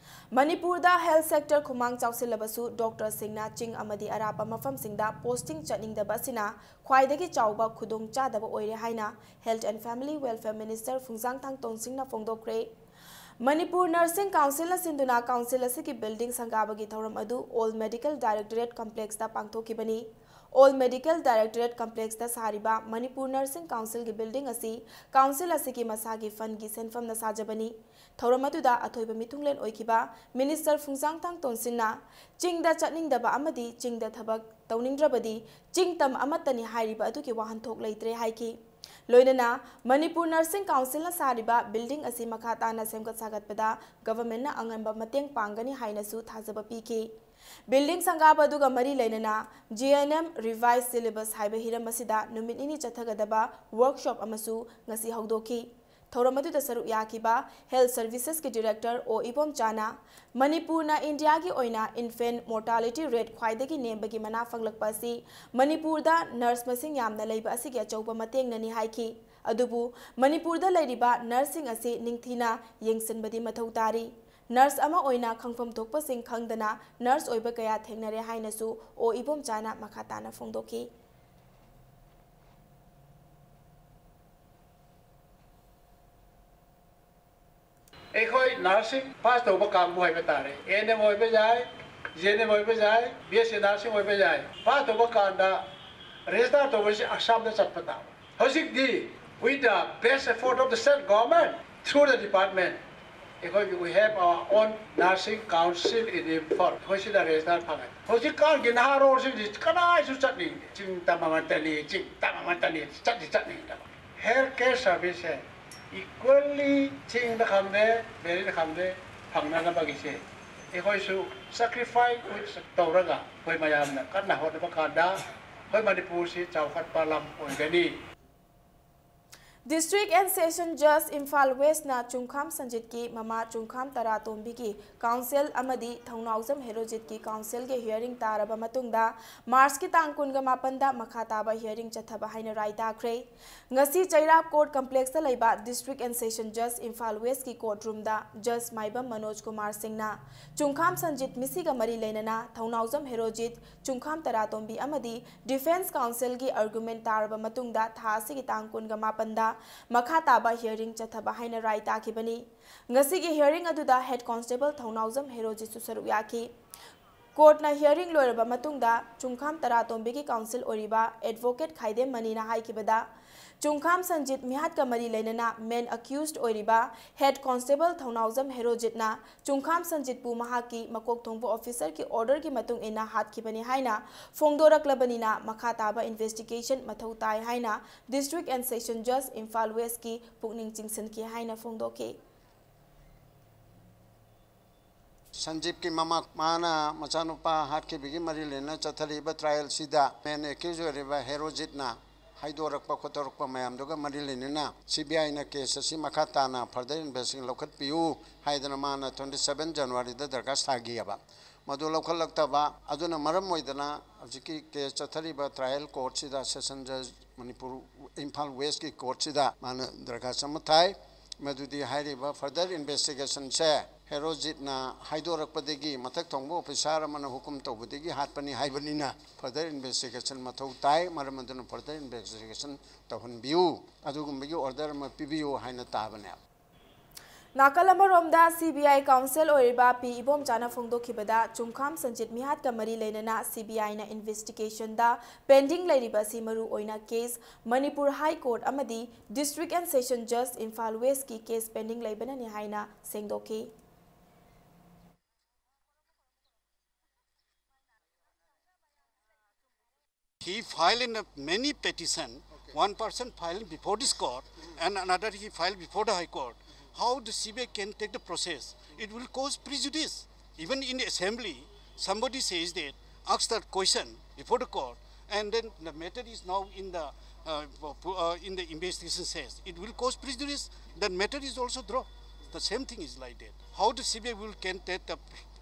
ꯃꯅꯤꯄꯨꯔꯗ health sector ꯈꯨꯃꯥꯡ ꯆꯥꯎꯁꯤꯜꯂꯕꯁꯨ doctorꯁꯤꯡꯅ ꯆꯤꯡ ꯑꯃꯗꯤ ꯑꯔꯥꯞꯄ ꯃꯐꯝꯁꯤꯡꯗ posting ꯆꯠꯅꯤꯡꯗꯕ ꯑꯁꯤꯅ ꯈ꯭ꯋꯥꯏꯗꯒꯤ ꯆꯥꯎꯕ ꯈꯨꯗꯣꯡꯆꯥꯗꯕ ꯑꯣꯏꯔꯦ ꯍꯥꯏꯅ Health and Family Welfare Minister ꯐꯨꯡꯖꯥꯡꯊꯥꯡ ꯇꯣꯟꯁꯤꯡꯅ ꯐꯣꯡꯗꯣꯛꯈ꯭ꯔꯦ꯫ Manipur Nursing Councilꯅ ꯁꯤꯟꯗꯨꯅ council ꯑꯁꯤꯒꯤ building ꯁꯪꯒꯥꯕꯒꯤ ꯊꯧꯔꯝ ꯑꯗꯨ Old Medical Directorate Complexꯇ ꯄꯥꯡꯊꯣꯛꯈꯤꯕꯅꯤ꯫ Old Medical Directorate Complexꯇ ꯁꯥꯔꯤꯕ ꯃꯅꯤꯄꯨꯔ Nursing Councilꯒꯤ building ꯑꯁꯤ council ꯑꯁꯤꯒꯤ ꯃꯁꯥꯒꯤ fundꯀꯤ ꯁꯦꯟꯐꯝꯅ ꯁꯥꯖꯕꯅꯤ꯫ ꯊꯧꯔꯝ ꯑꯗꯨꯗ ꯑꯊꯣꯏꯕ ꯃꯤꯊꯨꯡꯂꯦꯟ ꯑꯣꯏꯈꯤꯕ Minister ꯐꯨꯡꯖꯥꯡꯊꯥꯡ ꯇꯣꯟꯁꯤꯟꯅ ꯆꯤꯡꯗ ꯆꯠꯅꯤꯡꯗꯕ ꯑꯃꯗꯤ ꯆꯤꯡꯗ ꯊꯕꯛ ꯇꯧꯅꯤꯡꯗ꯭ꯔꯕꯗꯤ ꯆꯤꯡ ꯇꯝ ꯑꯃꯠꯇꯅꯤ ꯍꯥꯏꯔꯤꯕ ꯑꯗꯨꯒꯤ ꯋꯥꯍꯟꯊꯣꯛ ꯂꯩꯇ꯭ꯔꯦ ꯍꯥꯏꯈꯤ꯫ ꯂꯣꯏꯅꯅ ꯃꯅꯤꯄꯨꯔ Nursing Councilꯅ ꯁꯥꯔꯤꯕ building ꯑꯁꯤ ꯃꯈꯥ ꯇꯥꯅ ꯁꯦꯝꯒꯠ ꯁꯥꯒꯠꯄꯗ governmentꯅ ꯑꯉꯝꯕ ꯃꯇꯦꯡ ꯄꯥꯡꯒꯅꯤ ꯍꯥꯏꯅꯁꯨ ꯊꯥꯖꯕ ꯄꯤꯈꯤ꯫ Building ꯁꯪꯒꯥꯕ ꯑꯗꯨꯒ ꯃꯔꯤ ꯂꯩꯅꯅ G N M Revised Syllabus ꯍꯥꯏꯕ ꯍꯤꯔꯝ ꯑꯁꯤꯗ ꯅꯨꯃꯤꯠ ꯅꯤꯅꯤ ꯆꯠꯊꯒꯗꯕ workshop ꯑꯃꯁꯨ ꯉꯁꯤ ꯍꯧꯗꯣꯛꯈꯤ꯫ ꯊꯧꯔꯝ ꯑꯗꯨꯗ ꯁꯔꯨꯛ ꯌꯥꯈꯤꯕ Health Servicesꯀꯤ Director ꯑꯣ ꯏꯕꯣꯝꯆꯥꯅ ꯃꯅꯤꯄꯨꯔꯅ ꯏꯟꯗꯤꯌꯥꯒꯤ ꯑꯣꯏꯅ infant mortality rate ꯈ꯭ꯋꯥꯏꯗꯒꯤ ꯅꯦꯝꯕꯒꯤ ꯃꯅꯥ ꯐꯪꯂꯛꯄ ꯑꯁꯤ ꯃꯅꯤꯄꯨꯔꯗ nurse ꯃꯁꯤꯡ ꯌꯥꯝꯅ ꯂꯩꯕ ꯑꯁꯤꯒꯤ ꯑꯆꯧꯕ ꯃꯇꯦꯡꯅꯅꯤ ꯍꯥꯏꯈꯤ꯫ ꯑꯗꯨꯕꯨ ꯃꯅꯤꯄꯨꯔꯗ ꯂꯩꯔꯤꯕ nurseꯁꯤꯡ ꯑꯁꯤ ꯅꯤꯡꯊꯤꯅ ꯌꯦꯡꯁꯤꯟꯕꯗꯤ ꯃꯊꯧ ꯇꯥꯔꯤ꯫ Nurse ꯑꯃ ꯑꯣꯏꯅ ꯈꯪꯐꯝ ꯊꯣꯛꯄꯁꯤꯡ ꯈꯪꯗꯅ nurse ꯑꯣꯏꯕ ꯀꯌꯥ ꯊꯦꯡꯅꯔꯦ ꯍꯥꯏꯅꯁꯨ ꯑꯣ ꯏꯕꯣꯝꯆꯥꯅ ꯃꯈꯥ ꯇꯥꯅ ꯐꯣꯡꯗꯣꯛꯈꯤ꯫ ꯑꯩꯈꯣꯏ nursing pass ꯇꯧꯕ ꯀꯥꯡꯕꯨ ꯍꯥꯏꯕ ꯇꯥꯔꯦ, A N M ꯑꯣꯏꯕ ꯌꯥꯏ, G N M ꯑꯣꯏꯕ ꯌꯥꯏ, B S C nursing ꯑꯣꯏꯕ ꯌꯥꯏ, pass ꯇꯧꯕ ꯀꯥꯟꯗ register ꯇꯧꯕꯁꯤ ꯑꯁꯥꯝꯗ ꯆꯠꯄ ꯇꯥꯕ꯫ ꯍꯧꯖꯤꯛꯇꯤ with the best effort of the state government through the department, ꯑꯩꯈꯣꯏꯒꯤ we have our own nursing council in Imphal, ꯑꯩꯈꯣꯏ ꯁꯤꯗ register ꯐꯪꯉꯦ꯫ ꯍꯧꯖꯤꯛꯀꯥꯟꯒꯤ ꯅꯍꯥꯔꯣꯜꯁꯤꯡꯁꯤ ꯀꯅꯥꯁꯨ ꯆꯠꯅꯤꯡꯗꯦ꯫ ꯆꯤꯡ ꯇꯝ ꯑꯃꯠꯇꯅꯤ, ꯆꯤꯡ ꯇꯝ ꯑꯃꯠꯇꯅꯤ, ꯆꯠꯇꯤ ꯆꯠꯅꯤꯡꯗꯕ꯫ Health care service ꯁꯦ equally ꯆꯤꯡꯗ ꯈꯪꯗꯦ, valley ꯗ ꯈꯪꯗꯦ, ꯐꯪꯅꯅꯕꯒꯤꯁꯦ ꯑꯩꯈꯣꯏꯁꯨ sacrifice ꯇꯧꯔꯒ ꯑꯩꯈꯣꯏ ꯃꯌꯥꯝꯅ ꯀꯟꯅ ꯍꯣꯠꯅꯕ ꯀꯥꯟꯗ ꯑꯩꯈꯣꯏ ꯃꯅꯤꯄꯨꯔꯁꯤ ꯆꯥꯎꯈꯠꯄ ꯂꯝ ꯑꯣꯏꯒꯅꯤ꯫ District and Session Judge Imphal Westꯅ ꯆꯨꯡꯈꯥꯝ ꯁꯟꯖꯤꯠꯀꯤ ꯃꯃꯥ ꯆꯨꯡꯈꯥꯝ ꯇꯔꯥꯇꯣꯝꯕꯤꯒꯤ counsel ꯑꯃꯗꯤ ꯊꯧꯅꯥꯎꯖꯝ ꯍꯦꯔꯣꯖꯤꯠꯀꯤ counselꯒꯤ hearing ꯇꯥꯔꯕ ꯃꯇꯨꯡꯗ Marchꯀꯤ ꯇꯥꯡ ꯀꯨꯟꯒ ꯃꯥꯄꯟꯗ ꯃꯈꯥ ꯇꯥꯕ hearing ꯆꯠꯊꯕ ꯍꯥꯏꯅ ꯔꯥꯏ ꯇꯥꯈ꯭ꯔꯦ꯫ ꯉꯁꯤ ꯆꯩꯔꯥꯞ court complexꯇ ꯂꯩꯕ District and Session Judge Imphal Westꯀꯤ court roomꯗ Judge ꯃꯥꯏꯕꯝ ꯃꯅꯣꯖ ꯀꯨꯃꯥꯔ ꯁꯤꯡꯅ ꯆꯨꯡꯈꯥꯝ ꯁꯟꯖꯤꯠ ꯃꯤꯁꯤꯒ ꯃꯔꯤ ꯂꯩꯅꯅ ꯊꯧꯅꯥꯎꯖꯝ ꯍꯦꯔꯣꯖꯤꯠ, ꯆꯨꯡꯈꯥꯝ ꯇꯔꯥꯇꯣꯝꯕꯤ ꯑꯃꯗꯤ defence counsel ꯒꯤ argument ꯇꯥꯔꯕ ꯃꯇꯨꯡꯗ ꯊꯥ ꯑꯁꯤꯒꯤ ꯇꯥꯡ ꯀꯨꯟꯒ ꯃꯥꯄꯟꯗ ꯃꯈꯥ ꯇꯥꯕ hearing ꯆꯠꯊꯕ ꯍꯥꯏꯅ ꯔꯥꯏ ꯇꯥꯈꯤꯕꯅꯤ꯫ ꯉꯁꯤꯒꯤ hearing ꯑꯗꯨꯗ head constable ꯊꯧꯅꯥꯎꯖꯝ ꯍꯦꯔꯣꯖꯤꯠꯁꯨ ꯁꯔꯨꯛ ꯌꯥꯈꯤ꯫ Courtꯅ hearing ꯂꯣꯏꯔꯕ ꯃꯇꯨꯡꯗ ꯆꯨꯡꯈꯥꯝ ꯇꯔꯥꯇꯣꯝꯕꯤꯒꯤ counsel ꯑꯣꯏꯔꯤꯕ advocate ꯈꯥꯏꯗꯦꯝ ꯃꯅꯤꯅ ꯍꯥꯏꯈꯤꯕꯗ, ꯆꯨꯡꯈꯥꯝ ꯁꯟꯖꯤꯠ ꯃꯤꯍꯥꯠꯀ ꯃꯔꯤ ꯂꯩꯅꯅ main accused ꯑꯣꯏꯔꯤꯕ head constable ꯊꯧꯅꯥꯎꯖꯝ ꯍꯦꯔꯣꯖꯤꯠꯅ ꯆꯨꯡꯈꯥꯝ ꯁꯟꯖꯤꯠꯄꯨ ꯃꯍꯥꯛꯀꯤ ꯃꯀꯣꯛ ꯊꯣꯡꯕ officerꯒꯤ orderꯒꯤ ꯃꯇꯨꯡ ꯏꯟꯅ ꯍꯥꯠꯈꯤꯕꯅꯤ ꯍꯥꯏꯅ ꯐꯣꯡꯗꯣꯔꯛꯂꯕꯅꯤꯅ ꯃꯈꯥ ꯇꯥꯕ investigation ꯃꯊꯧ ꯇꯥꯏ ꯍꯥꯏꯅ District and Session Judge Imphal Westꯀꯤ ꯄꯨꯛꯅꯤꯡ ꯆꯤꯡꯁꯤꯟꯈꯤ ꯍꯥꯏꯅ ꯐꯣꯡꯗꯣꯛꯈꯤ꯫ ꯁꯟꯖꯤꯞꯀꯤ ꯃꯃꯥ, ꯃꯥꯅ ꯃꯆꯥꯅꯨꯄꯥ ꯍꯥꯠꯈꯤꯕꯒꯤ ꯃꯔꯤ ꯂꯩꯅꯅ ꯆꯠꯊꯔꯤꯕ trialꯁꯤꯗ main accused ꯑꯣꯏꯔꯤꯕ ꯍꯦꯔꯣꯖꯤꯠꯅ ꯍꯥꯏꯗꯣꯔꯛꯄ ꯈꯣꯠꯇꯣꯔꯛꯄ ꯃꯌꯥꯝꯗꯨꯒ ꯃꯔꯤ ꯂꯩꯅꯅ CBIꯅ case ꯑꯁꯤ ꯃꯈꯥ ꯇꯥꯅ further investigation ꯂꯧꯈꯠꯄꯤꯌꯨ ꯍꯥꯏꯗꯅ ꯃꯥꯅ twenty seven Januaryꯗ ꯗꯔꯈꯥꯁ ꯊꯥꯈꯤꯑꯕ꯫ ꯃꯗꯨ ꯂꯧꯈꯠꯂꯛꯇꯕ ꯑꯗꯨꯅ ꯃꯔꯝ ꯑꯣꯏꯗꯅ ꯍꯧꯖꯤꯛꯀꯤ case ꯆꯠꯊꯔꯤꯕ trial courtꯁꯤꯗ, Session Judge Manipur, Imphal Westꯀꯤ courtꯁꯤꯗ ꯃꯥꯅ ꯗꯔꯈꯥꯁ ꯑꯃ ꯊꯥꯏ꯫ ꯃꯗꯨꯗꯤ ꯍꯥꯏꯔꯤꯕ further investigationꯁꯦ ꯍꯦꯔꯣꯖꯤꯠꯅ ꯍꯥꯏꯗꯣꯔꯛꯄꯗꯒꯤ ꯃꯊꯛ ꯊꯣꯡꯕ officer ꯑꯃꯅ ꯍꯨꯀꯨꯝ ꯇꯧꯕꯗꯒꯤ ꯍꯥꯠꯄꯅꯤ ꯍꯥꯏꯕꯅꯤꯅ further investigation ꯃꯊꯧ ꯇꯥꯏ꯫ ꯃꯔꯝ ꯑꯗꯨꯅ further investigation ꯇꯧꯍꯟꯕꯤꯌꯨ, ꯑꯗꯨꯒꯨꯝꯕꯒꯤ order ꯑꯃ ꯄꯤꯕꯤꯌꯨ ꯍꯥꯏꯅ ꯇꯥꯕꯅꯦ꯫ ꯅꯥꯀꯜ ꯑꯃꯔꯣꯝꯗ, CBI counsel ꯑꯣꯏꯔꯤꯕ ꯄꯤ ꯏꯕꯣꯝꯆꯥꯅ ꯐꯣꯡꯗꯣꯛꯈꯤꯕꯗ, ꯆꯨꯡꯈꯥꯝ ꯁꯟꯖꯤꯠ ꯃꯤꯍꯥꯠꯀ ꯃꯔꯤ ꯂꯩꯅꯅ CBIꯅ investigationꯗ pending ꯂꯩꯔꯤꯕ ꯑꯁꯤ ꯃꯔꯨ ꯑꯣꯏꯅ case ꯃꯅꯤꯄꯨꯔ High Court ꯑꯃꯗꯤ District and Session Judge Imphal Westꯀꯤ case pending ꯂꯩꯕꯅꯅꯤ ꯍꯥꯏꯅ ꯁꯦꯡꯗꯣꯛꯈꯤ꯫ He filed in a many petition. One person filed before this court and another he filed before the High Court. How the CBI can take the process? It will cause prejudice. Even in the assembly, somebody says that, asks that question before the court, and then the matter is now in the uh, pu- uh, in the investigation says it will cause prejudice, then matter is also dropped. The same thing is like that. How the C B I will can take the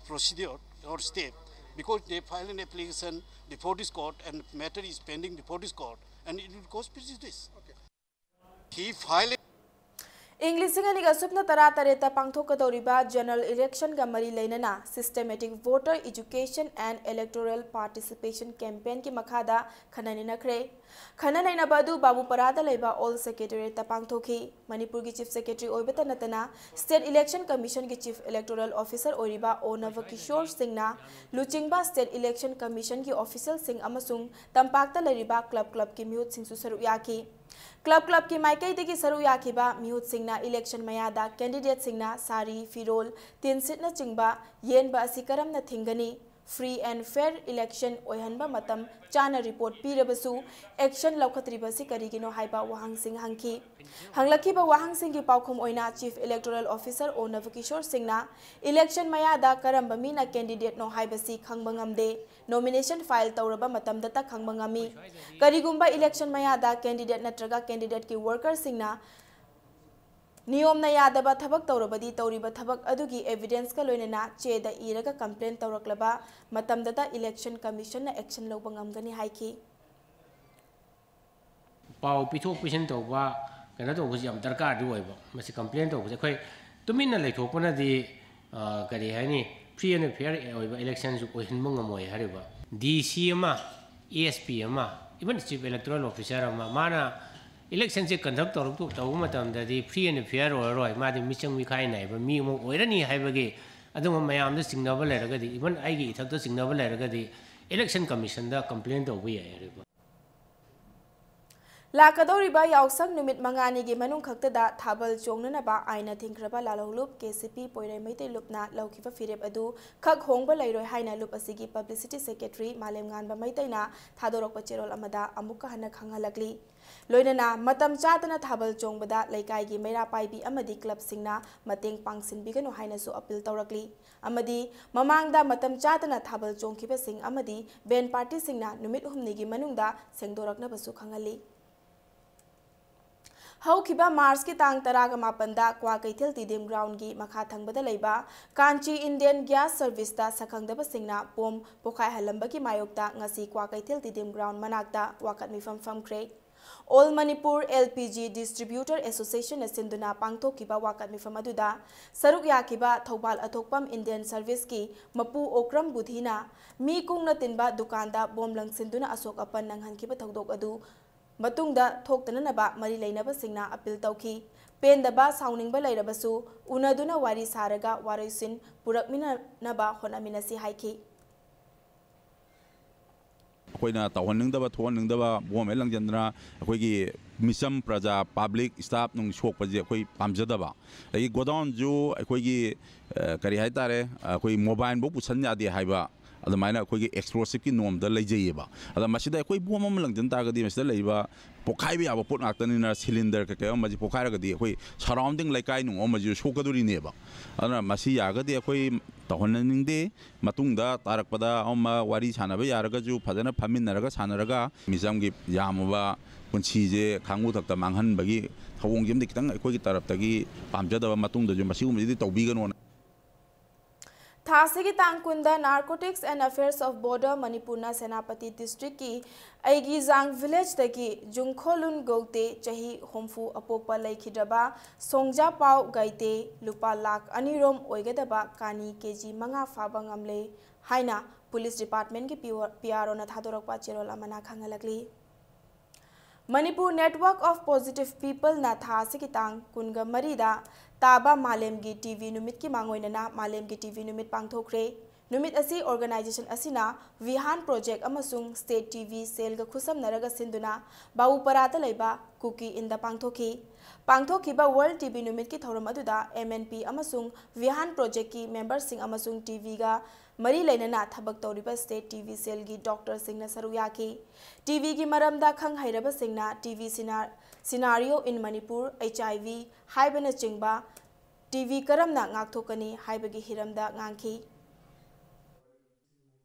procedure or step, because they file an application before this court and matter is pending before this court, and it will cause prejudice. He filed. ꯏꯪ ꯂꯤꯁꯤꯡ ꯑꯅꯤꯒ ꯁꯨꯞꯅ ꯇꯔꯥ ꯇꯔꯦꯠꯇ ꯄꯥꯡꯊꯣꯛꯀꯗꯧꯔꯤꯕ general ꯏꯂꯦꯛꯁꯟꯒ ꯃꯔꯤ ꯂꯩꯅꯅ Systematic Voter Education and Electoral Participation Campaignꯒꯤ ꯃꯈꯥꯗ ꯈꯟꯅ ꯅꯩꯅꯈ꯭ꯔꯦ꯫ ꯈꯟꯅ ꯅꯩꯅꯕ ꯑꯗꯨ ꯕꯥꯕꯨꯄꯔꯥꯗ ꯂꯩꯕ ꯑꯣꯜ ꯁꯦꯀ꯭ꯔꯦꯇꯦꯔꯤꯌꯦꯠꯇ ꯄꯥꯡꯊꯣꯛꯈꯤ꯫ ꯃꯅꯤꯄꯨꯔꯒꯤ ꯆꯤꯐ ꯁꯦꯀ꯭ꯔꯦꯇꯔꯤ ꯑꯣꯏꯕꯇ ꯅꯠꯇꯅ ꯁ꯭ꯇꯦꯠ ꯏꯂꯦꯛꯁꯟ ꯀꯃꯤꯁꯟꯒꯤ ꯆꯤꯐ ꯏꯂꯦꯛꯇꯣꯔꯦꯜ ꯑꯣꯐꯤꯁꯔ ꯑꯣꯏꯔꯤꯕ ꯑꯣ ꯅꯕꯀꯤꯁꯣꯔ ꯁꯤꯡꯅ ꯂꯨꯆꯤꯡꯕ ꯁ꯭ꯇꯦꯠ ꯏꯂꯦꯛꯁꯟ ꯀꯃꯤꯁꯟꯒꯤ ꯑꯣꯐꯤꯁꯤꯌꯦꯜꯁꯤꯡ ꯑꯃꯁꯨꯡ ꯇꯝꯄꯥꯛꯇ ꯂꯩꯔꯤꯕ ꯀ꯭ꯂꯕ ꯀ꯭ꯂꯕꯀꯤ ꯃꯤꯍꯨꯠꯁꯤꯡꯁꯨ ꯁꯔꯨꯛ ꯌꯥꯈꯤ꯫ ꯀ꯭ꯂꯕ ꯀ꯭ꯂꯕꯀꯤ ꯃꯥꯏꯀꯩꯗꯒꯤ ꯁꯔꯨꯛ ꯌꯥꯈꯤꯕ ꯃꯤꯍꯨꯠꯁꯤꯡꯅ ꯏꯂꯦꯛꯁꯟ ꯃꯌꯥꯗ ꯀꯦꯟꯗꯤꯗꯦꯠꯁꯤꯡꯅ ꯁꯥꯔꯤ, ꯐꯤꯔꯣꯜ, ꯇꯤꯟꯁꯤꯠꯅꯆꯤꯡꯕ ꯌꯦꯟꯕ ꯑꯁꯤ ꯀꯔꯝꯅ ꯊꯤꯡꯒꯅꯤ, free and fair election ꯑꯣꯏꯍꯟꯕ ꯃꯇꯝ ꯆꯥꯅ ꯔꯤꯄꯣꯔꯠ ꯄꯤꯔꯕꯁꯨ ꯑꯦꯛꯁꯟ ꯂꯧꯈꯠꯇ꯭ꯔꯤꯕꯁꯤ ꯀꯔꯤꯒꯤꯅꯣ ꯍꯥꯏꯕ ꯋꯥꯍꯪꯁꯤꯡ ꯍꯪꯈꯤ꯫ ꯍꯪꯂꯛꯈꯤꯕ ꯋꯥꯍꯪꯁꯤꯡꯒꯤ ꯄꯥꯎꯈꯨꯝ ꯑꯣꯏꯅ ꯆꯤꯐ ꯏꯂꯦꯛꯇꯣꯔꯦꯜ ꯑꯣꯐꯤꯁꯔ ꯑꯣ ꯅꯕꯀꯤꯁꯣꯔ ꯁꯤꯡꯅ ꯏꯂꯦꯛꯁꯟ ꯃꯌꯥꯗ ꯀꯔꯝꯕ ꯃꯤꯅ ꯀꯦꯟꯗꯤꯗꯦꯠꯅꯣ ꯍꯥꯏꯕꯁꯤ ꯈꯪꯕ ꯉꯝꯗꯦ꯫ ꯅꯣꯃꯤꯅꯦꯁꯟ ꯐꯥꯏꯜ ꯇꯧꯔꯕ ꯃꯇꯝꯗꯇ ꯈꯪꯕ ꯉꯝꯃꯤ꯫ ꯀꯔꯤꯒꯨꯝꯕ ꯏꯂꯦꯛꯁꯟ ꯃꯌꯥꯗ ꯀꯦꯟꯗꯤꯗꯦꯠ ꯅꯠꯇ꯭ꯔꯒ ꯀꯦꯟꯗꯤꯗꯦꯠꯀꯤ ꯋꯥꯔꯀꯔꯁꯤꯡꯅ ꯅꯤꯌꯣꯝꯅ ꯌꯥꯗꯕ ꯊꯕꯛ ꯇꯧꯔꯕꯗꯤ ꯇꯧꯔꯤꯕ ꯊꯕꯛ ꯑꯗꯨꯒꯤ ꯑꯦꯚꯤꯗꯦꯟꯁꯀ ꯂꯣꯏꯅꯅ ꯆꯦꯗ ꯏꯔꯒ ꯀꯝꯄ꯭ꯂꯦꯟ ꯇꯧꯔꯛꯂꯕ ꯃꯇꯝꯗꯇ ꯏꯂꯦꯛꯁꯟ ꯀꯃꯤꯁꯟꯅ ꯑꯦꯛꯁꯟ ꯂꯧꯕ ꯉꯝꯒꯅꯤ ꯍꯥꯏꯈꯤ꯫ ꯄꯥꯎ ꯄꯤꯊꯣꯛ ꯄꯤꯁꯤꯟ ꯇꯧꯕ, ꯀꯩꯅꯣ ꯇꯧꯕꯁꯤ ꯌꯥꯝ ꯗꯔꯀꯥꯔꯗꯤ ꯑꯣꯏꯕ꯫ ꯃꯁꯤ ꯀꯝꯄ꯭ꯂꯦꯟ ꯇꯧꯕꯁꯦ ꯑꯩꯈꯣꯏ ꯇꯨꯃꯤꯟꯅ ꯂꯩꯊꯣꯛꯄꯅꯗꯤ, ꯑ, ꯀꯔꯤ ꯍꯥꯏꯅꯤ, ꯐ꯭ꯔꯤ ꯑꯦꯟ ꯐꯤꯌꯔ ꯑꯣꯏꯕ ꯏꯂꯦꯛꯁꯟꯁꯨ ꯑꯣꯏꯍꯟꯕ ꯉꯝꯃꯣꯏ ꯍꯥꯏꯔꯤꯕ꯫ ꯗꯤ ꯁꯤ ꯑꯃ, ꯑꯦꯁ ꯄꯤ ꯑꯃ, ꯏꯚꯟ ꯆꯤꯐ ꯏꯂꯦꯛꯇꯣꯔꯦꯜ ꯑꯣꯐꯤꯁꯥꯔ ꯑꯃ, ꯃꯥꯅ ꯏꯂꯦꯛꯁꯟꯁꯦ ꯀꯟꯗꯛ ꯇꯧꯔꯛꯇ-, ꯇꯧꯕ ꯃꯇꯝꯗꯗꯤ ꯐ꯭ꯔꯤ ꯑꯦꯟ ꯐꯤꯌꯔ ꯑꯣꯏꯔꯔꯣꯏ, ꯃꯥꯗꯤ ꯃꯤꯆꯪ ꯃꯤꯈꯥꯏ ꯅꯥꯏꯕ ꯃꯤ ꯑꯃ ꯑꯣꯏꯔꯅꯤ ꯍꯥꯏꯕꯒꯤ ꯑꯗꯨꯒꯨꯝꯕ ꯃꯌꯥꯝꯗ ꯆꯤꯡꯅꯕ ꯂꯩꯔꯒꯗꯤ, ꯏꯚꯟ ꯑꯩꯒꯤ ꯏꯊꯛꯇ ꯆꯤꯡꯅꯕ ꯂꯩꯔꯒꯗꯤ ꯏꯂꯦꯛꯁꯟ ꯀꯃꯤꯁꯟꯗ ꯀꯝꯄ꯭ꯂꯦꯟ ꯇꯧꯕ ꯌꯥꯏ ꯍꯥꯏꯔꯤꯕ꯫ ꯂꯥꯛꯀꯗꯧꯔꯤꯕ ꯌꯥꯎꯁꯪ ꯅꯨꯃꯤꯠ ꯃꯉꯥꯅꯤꯒꯤ ꯃꯅꯨꯡ ꯈꯛꯇꯗ ꯊꯥꯕꯜ ꯆꯣꯡꯅꯅꯕ ꯑꯥꯏꯟꯅ ꯊꯤꯡꯈ꯭ꯔꯕ ꯂꯥꯜꯍꯧꯂꯨꯞ ꯀꯦ ꯁꯤ ꯄꯤ ꯄꯣꯏꯔꯩ ꯃꯩꯇꯩ ꯂꯨꯞꯅ ꯂꯧꯈꯤꯕ ꯐꯤꯔꯦꯞ ꯑꯗꯨ ꯈꯛ ꯍꯣꯡꯕ ꯂꯩꯔꯣꯏ ꯍꯥꯏꯅ ꯂꯨꯞ ꯑꯁꯤꯒꯤ ꯄꯕ꯭ꯂꯤꯁꯤꯇꯤ ꯁꯦꯀ꯭ꯔꯦꯇꯔꯤ ꯃꯥꯂꯦꯝꯉꯥꯟꯕ ꯃꯩꯇꯩꯅ ꯊꯥꯗꯣꯔꯛꯄ ꯆꯦꯔꯣꯜ ꯑꯃꯗ ꯑꯃꯨꯛꯀ ꯍꯟꯅ ꯈꯪꯍꯜꯂꯛꯂꯤ꯫ ꯂꯣꯏꯅꯅ ꯃꯇꯝ ꯆꯥꯗꯅ ꯊꯥꯕꯜ ꯆꯣꯡꯕꯗ ꯂꯩꯀꯥꯏꯒꯤ ꯃꯩꯔꯥ ꯄꯥꯏꯕꯤ ꯑꯃꯗꯤ ꯀ꯭ꯂꯕꯁꯤꯡꯅ ꯃꯇꯦꯡ ꯄꯥꯡꯁꯤꯟꯕꯤꯒꯅꯨ ꯍꯥꯏꯅꯁꯨ ꯑꯄꯤꯜ ꯇꯧꯔꯛꯂꯤ꯫ ꯑꯃꯗꯤ ꯃꯃꯥꯡꯗ ꯃꯇꯝ ꯆꯥꯗꯅ ꯊꯥꯕꯜ ꯆꯣꯡꯈꯤꯕꯁꯤꯡ ꯑꯃꯗꯤ ꯕꯦꯟ ꯄꯥꯔꯇꯤꯁꯤꯡꯅ ꯅꯨꯃꯤꯠ ꯍꯨꯝꯅꯤꯒꯤ ꯃꯅꯨꯡꯗ ꯁꯦꯡꯗꯣꯔꯛꯅꯕꯁꯨ ꯈꯪꯍꯜꯂꯤ꯫ ꯍꯧꯈꯤꯕ ꯃꯥꯔꯆꯀꯤ ꯇꯥꯡ ꯇꯔꯥꯒ ꯃꯥꯄꯟꯗ ꯀ꯭ꯋꯥꯀꯩꯊꯦꯜ ꯇꯤꯗꯤꯝ ꯒ꯭ꯔꯥꯎꯟꯒꯤ ꯃꯈꯥ ꯊꯪꯕꯗ ꯂꯩꯕ ꯀꯥꯟꯆꯤ ꯏꯟꯗꯤꯌꯟ ꯒ꯭ꯌꯥꯁ ꯁꯔꯚꯤꯁꯇ ꯁꯛꯈꯪꯗꯕꯁꯤꯡꯅ ꯕꯣꯝ ꯄꯣꯈꯥꯏꯍꯜꯂꯝꯕꯒꯤ ꯃꯥꯌꯣꯛꯇ ꯉꯁꯤ ꯀ꯭ꯋꯥꯀꯩꯊꯦꯜ ꯇꯤꯗꯤꯝ ꯒ꯭ꯔꯥꯎꯟ ꯃꯅꯥꯛꯇ ꯋꯥꯀꯠ ꯃꯤꯐꯝ ꯐꯝꯈ꯭ꯔꯦ꯫ All Manipur L P G Distributor Associationꯅ ꯁꯤꯟꯗꯨꯅ ꯄꯥꯡꯊꯣꯛꯈꯤꯕ ꯋꯥꯀꯠ ꯃꯤꯐꯝ ꯑꯗꯨꯗ ꯁꯔꯨꯛ ꯌꯥꯈꯤꯕ ꯊꯧꯕꯥꯜ ꯑꯊꯣꯛꯄꯝ ꯏꯟꯗꯤꯌꯟ ꯁꯔꯚꯤꯁꯀꯤ ꯃꯄꯨ ꯑꯣꯀ꯭ꯔꯝ ꯕꯨꯙꯤꯅ ꯃꯤ ꯀꯨꯡꯅ ꯇꯤꯟꯕ ꯗꯨꯀꯥꯟꯗ ꯕꯣꯝ ꯂꯪꯁꯤꯟꯗꯨꯅ ꯑꯁꯣꯛ ꯑꯄꯟ ꯅꯪꯍꯟꯈꯤꯕ ꯊꯧꯗꯣꯛ ꯑꯗꯨ ꯃꯇꯨꯡꯗ ꯊꯣꯛꯇꯅꯅꯕ ꯃꯔꯤ ꯂꯩꯅꯕꯁꯤꯡꯅ ꯑꯄꯤꯜ ꯇꯧꯈꯤ꯫ ꯄꯦꯟꯗꯕ, ꯁꯥꯎꯅꯤꯡꯕ ꯂꯩꯔꯕꯁꯨ ꯎꯅꯗꯨꯅ ꯋꯥꯔꯤ ꯁꯥꯔꯒ ꯋꯥꯔꯣꯏꯁꯤꯟ ꯄꯨꯔꯛꯃꯤꯟꯅꯅꯕ ꯍꯣꯠꯅꯃꯤꯟꯅꯁꯤ ꯍꯥꯏꯈꯤ꯫ ꯑꯩꯈꯣꯏꯅ ꯇꯧꯍꯟꯅꯤꯡꯗꯕ, ꯊꯣꯛꯍꯟꯅꯤꯡꯗꯕ ꯕꯣꯝ ꯍꯦꯛ ꯂꯪꯁꯤꯟꯗꯅ ꯑꯩꯈꯣꯏꯒꯤ ꯃꯤꯆꯝ ꯄ꯭ꯔꯖꯥ, ꯄꯕ꯭ꯂꯤꯛ, ꯁ꯭ꯇꯥꯐ ꯅꯨꯡ ꯁꯣꯛꯄꯁꯦ ꯑꯩꯈꯣꯏ ꯄꯥꯝꯖꯗꯕ꯫ ꯑꯗꯒꯤ ꯒꯣꯗꯥꯎꯟꯁꯨ ꯑꯩꯈꯣꯏꯒꯤ, ꯑ, ꯀꯔꯤ ꯍꯥꯏꯇꯥꯔꯦ, ꯑꯩꯈꯣꯏ ꯃꯣꯕꯥꯏꯜꯐꯧ ꯄꯨꯁꯟ ꯌꯥꯗꯦ ꯍꯥꯏꯕ, ꯑꯗꯨꯃꯥꯏꯅ ꯑꯩꯈꯣꯏꯒꯤ ꯑꯦꯛꯁꯄ꯭ꯂꯣꯁꯤꯞꯀꯤ ꯅꯣꯔꯝꯗ ꯂꯩꯖꯩꯌꯦꯕ꯫ ꯑꯗ ꯃꯁꯤꯗ ꯑꯩꯈꯣꯏ ꯕꯣꯝ ꯑꯃ ꯂꯪꯁꯤꯟ ꯇꯥꯔꯒꯗꯤ ꯃꯁꯤꯗ ꯂꯩꯔꯤꯕ ꯄꯣꯛꯈꯥꯏꯕ ꯌꯥꯕ ꯄꯣꯠ ꯉꯥꯛꯇꯅꯤꯅ, ꯁꯤꯂꯤꯟꯗꯔ ꯀꯩꯀꯩ ꯑꯃꯁꯤ ꯄꯣꯛꯈꯥꯏꯔꯒꯗꯤ ꯑꯩꯈꯣꯏ ꯁꯔꯥꯎꯟꯗꯤꯡ ꯂꯩꯀꯥꯏ ꯅꯨꯡ ꯑꯃꯁꯤꯁꯨ ꯁꯣꯛꯀꯗꯣꯔꯤꯅꯦꯕ꯫ ꯑꯗꯨꯅ ꯃꯁꯤ ꯌꯥꯔꯒꯗꯤ ꯑꯩꯈꯣꯏ ꯇꯧꯍꯟꯅꯤꯡꯗꯦ꯫ ꯃꯇꯨꯡꯗ ꯇꯥꯔꯛꯄꯗ ꯑꯃ ꯋꯥꯔꯤ ꯁꯥꯟꯅꯕ ꯌꯥꯔꯒꯁꯨ ꯐꯖꯅ ꯐꯝꯃꯤꯟꯅꯔꯒ ꯁꯥꯟꯅꯔꯒ ꯃꯤꯆꯝꯒꯤ ꯌꯥꯝꯃꯕ ꯄꯨꯟꯁꯤꯁꯦ ꯈꯥꯡꯕꯨ ꯊꯛꯇ ꯃꯥꯡꯍꯟꯕꯒꯤ ꯊꯧꯑꯣꯡꯁꯤ ꯑꯃꯗꯤ ꯈꯤꯇꯪ ꯑꯩꯈꯣꯏꯒꯤ ꯇꯔꯞꯇꯒꯤ ꯄꯥꯝꯖꯗꯕ, ꯃꯇꯨꯡꯗꯁꯨ ꯃꯁꯤꯒꯨꯝꯕꯁꯤꯗꯤ ꯇꯧꯕꯤꯒꯅꯣꯅ꯫ ꯊꯥ ꯑꯁꯤꯒꯤ ꯇꯥꯡ ꯀꯨꯟꯗ Narcotics and Affairs of Border ꯃꯅꯤꯄꯨꯔꯅ ꯁꯦꯅꯥꯄꯇꯤ ꯗꯤꯁꯇ꯭ꯔꯤꯛꯀꯤ ꯑꯩꯒꯤꯖꯥꯡ ꯚꯤꯂꯦꯖꯇꯒꯤ ꯖꯨꯡꯈꯣꯂꯨꯟ ꯒꯧꯇꯦ, ꯆꯍꯤ ꯍꯨꯝꯐꯨ, ꯑꯄꯣꯛꯄ ꯂꯩꯈꯤꯗ꯭ꯔꯕ ꯁꯣꯡꯖꯥꯄꯥꯎ ꯒꯥꯏꯇꯦ ꯂꯨꯄꯥ ꯂꯥꯈ ꯑꯅꯤꯔꯣꯝ ꯑꯣꯏꯒꯗꯕ ꯀꯥꯅꯤ ꯀꯦ ꯖꯤ ꯃꯉꯥ ꯐꯥꯕ ꯉꯝꯂꯦ ꯍꯥꯏꯅ ꯄꯨꯂꯤꯁ ꯗꯤꯄꯥꯔꯠꯃꯦꯟꯒꯤ ꯄꯤ ꯑꯥꯔ ꯑꯣꯅ ꯊꯥꯗꯣꯔꯛꯄ ꯆꯦꯔꯣꯜ ꯑꯃꯅ ꯈꯪꯍꯜꯂꯛꯂꯤ꯫ Manipur Network of Positive Peopleꯅ ꯊꯥ ꯑꯁꯤꯒꯤ ꯇꯥꯡ ꯀꯨꯟꯒ ꯃꯔꯤꯗ ꯇꯥꯕ ꯃꯥꯂꯦꯝꯒꯤ ꯇꯤ ꯚꯤ ꯅꯨꯃꯤꯠꯀꯤ ꯃꯥꯡꯑꯣꯏꯅꯅ ꯃꯥꯂꯦꯝꯒꯤ ꯇꯤ ꯚꯤ ꯅꯨꯃꯤꯠ ꯄꯥꯡꯊꯣꯛꯈ꯭ꯔꯦ꯫ ꯅꯨꯃꯤꯠ ꯑꯁꯤ organization ꯑꯁꯤꯅ ꯚꯤꯍꯥꯟ ꯄ꯭ꯔꯣꯖꯦꯛ ꯑꯃꯁꯨꯡ ꯁ꯭ꯇꯦꯠ ꯇꯤ ꯚꯤ ꯁꯦꯜꯒ ꯈꯨꯠꯁꯝꯅꯔꯒ ꯁꯤꯟꯗꯨꯅ ꯕꯥꯎꯄꯔꯥꯗ ꯂꯩꯕ ꯀꯨꯀꯤ ꯏꯟꯗ ꯄꯥꯡꯊꯣꯛꯈꯤ꯫ ꯄꯥꯡꯊꯣꯛꯈꯤꯕ ꯋꯥꯔꯜ ꯇꯤ ꯚꯤ ꯅꯨꯃꯤꯠꯀꯤ ꯊꯧꯔꯝ ꯑꯗꯨꯗ ꯑꯦꯝ ꯑꯦꯟ ꯄꯤ ꯑꯃꯁꯨꯡ ꯚꯤꯍꯥꯟ ꯄ꯭ꯔꯣꯖꯦꯛꯀꯤ ꯃꯦꯝꯕꯔꯁꯤꯡ ꯑꯃꯁꯨꯡ ꯇꯤ ꯚꯤꯒ ꯃꯔꯤ ꯂꯩꯅꯅ ꯊꯕꯛ ꯇꯧꯔꯤꯕ ꯁ꯭ꯇꯦꯠ ꯇꯤ ꯚꯤ ꯁꯦꯜꯒꯤ ꯗꯣꯛꯇꯔꯁꯤꯡꯅ ꯁꯔꯨꯛ ꯌꯥꯈꯤ꯫ ꯇꯤ ꯚꯤꯒꯤ ꯃꯔꯝꯗ ꯈꯪ ꯍꯩꯔꯕꯁꯤꯡꯅ ꯇꯤ ꯚꯤ ꯁꯤꯅꯥ-, Scenario in Manipur, H I V ꯍꯥꯏꯕꯅꯆꯤꯡꯕ ꯇꯤ ꯚꯤ ꯀꯔꯝꯅ ꯉꯥꯛꯊꯣꯛꯀꯅꯤ ꯍꯥꯏꯕꯒꯤ ꯍꯤꯔꯝꯗ ꯉꯥꯡꯈꯤ꯫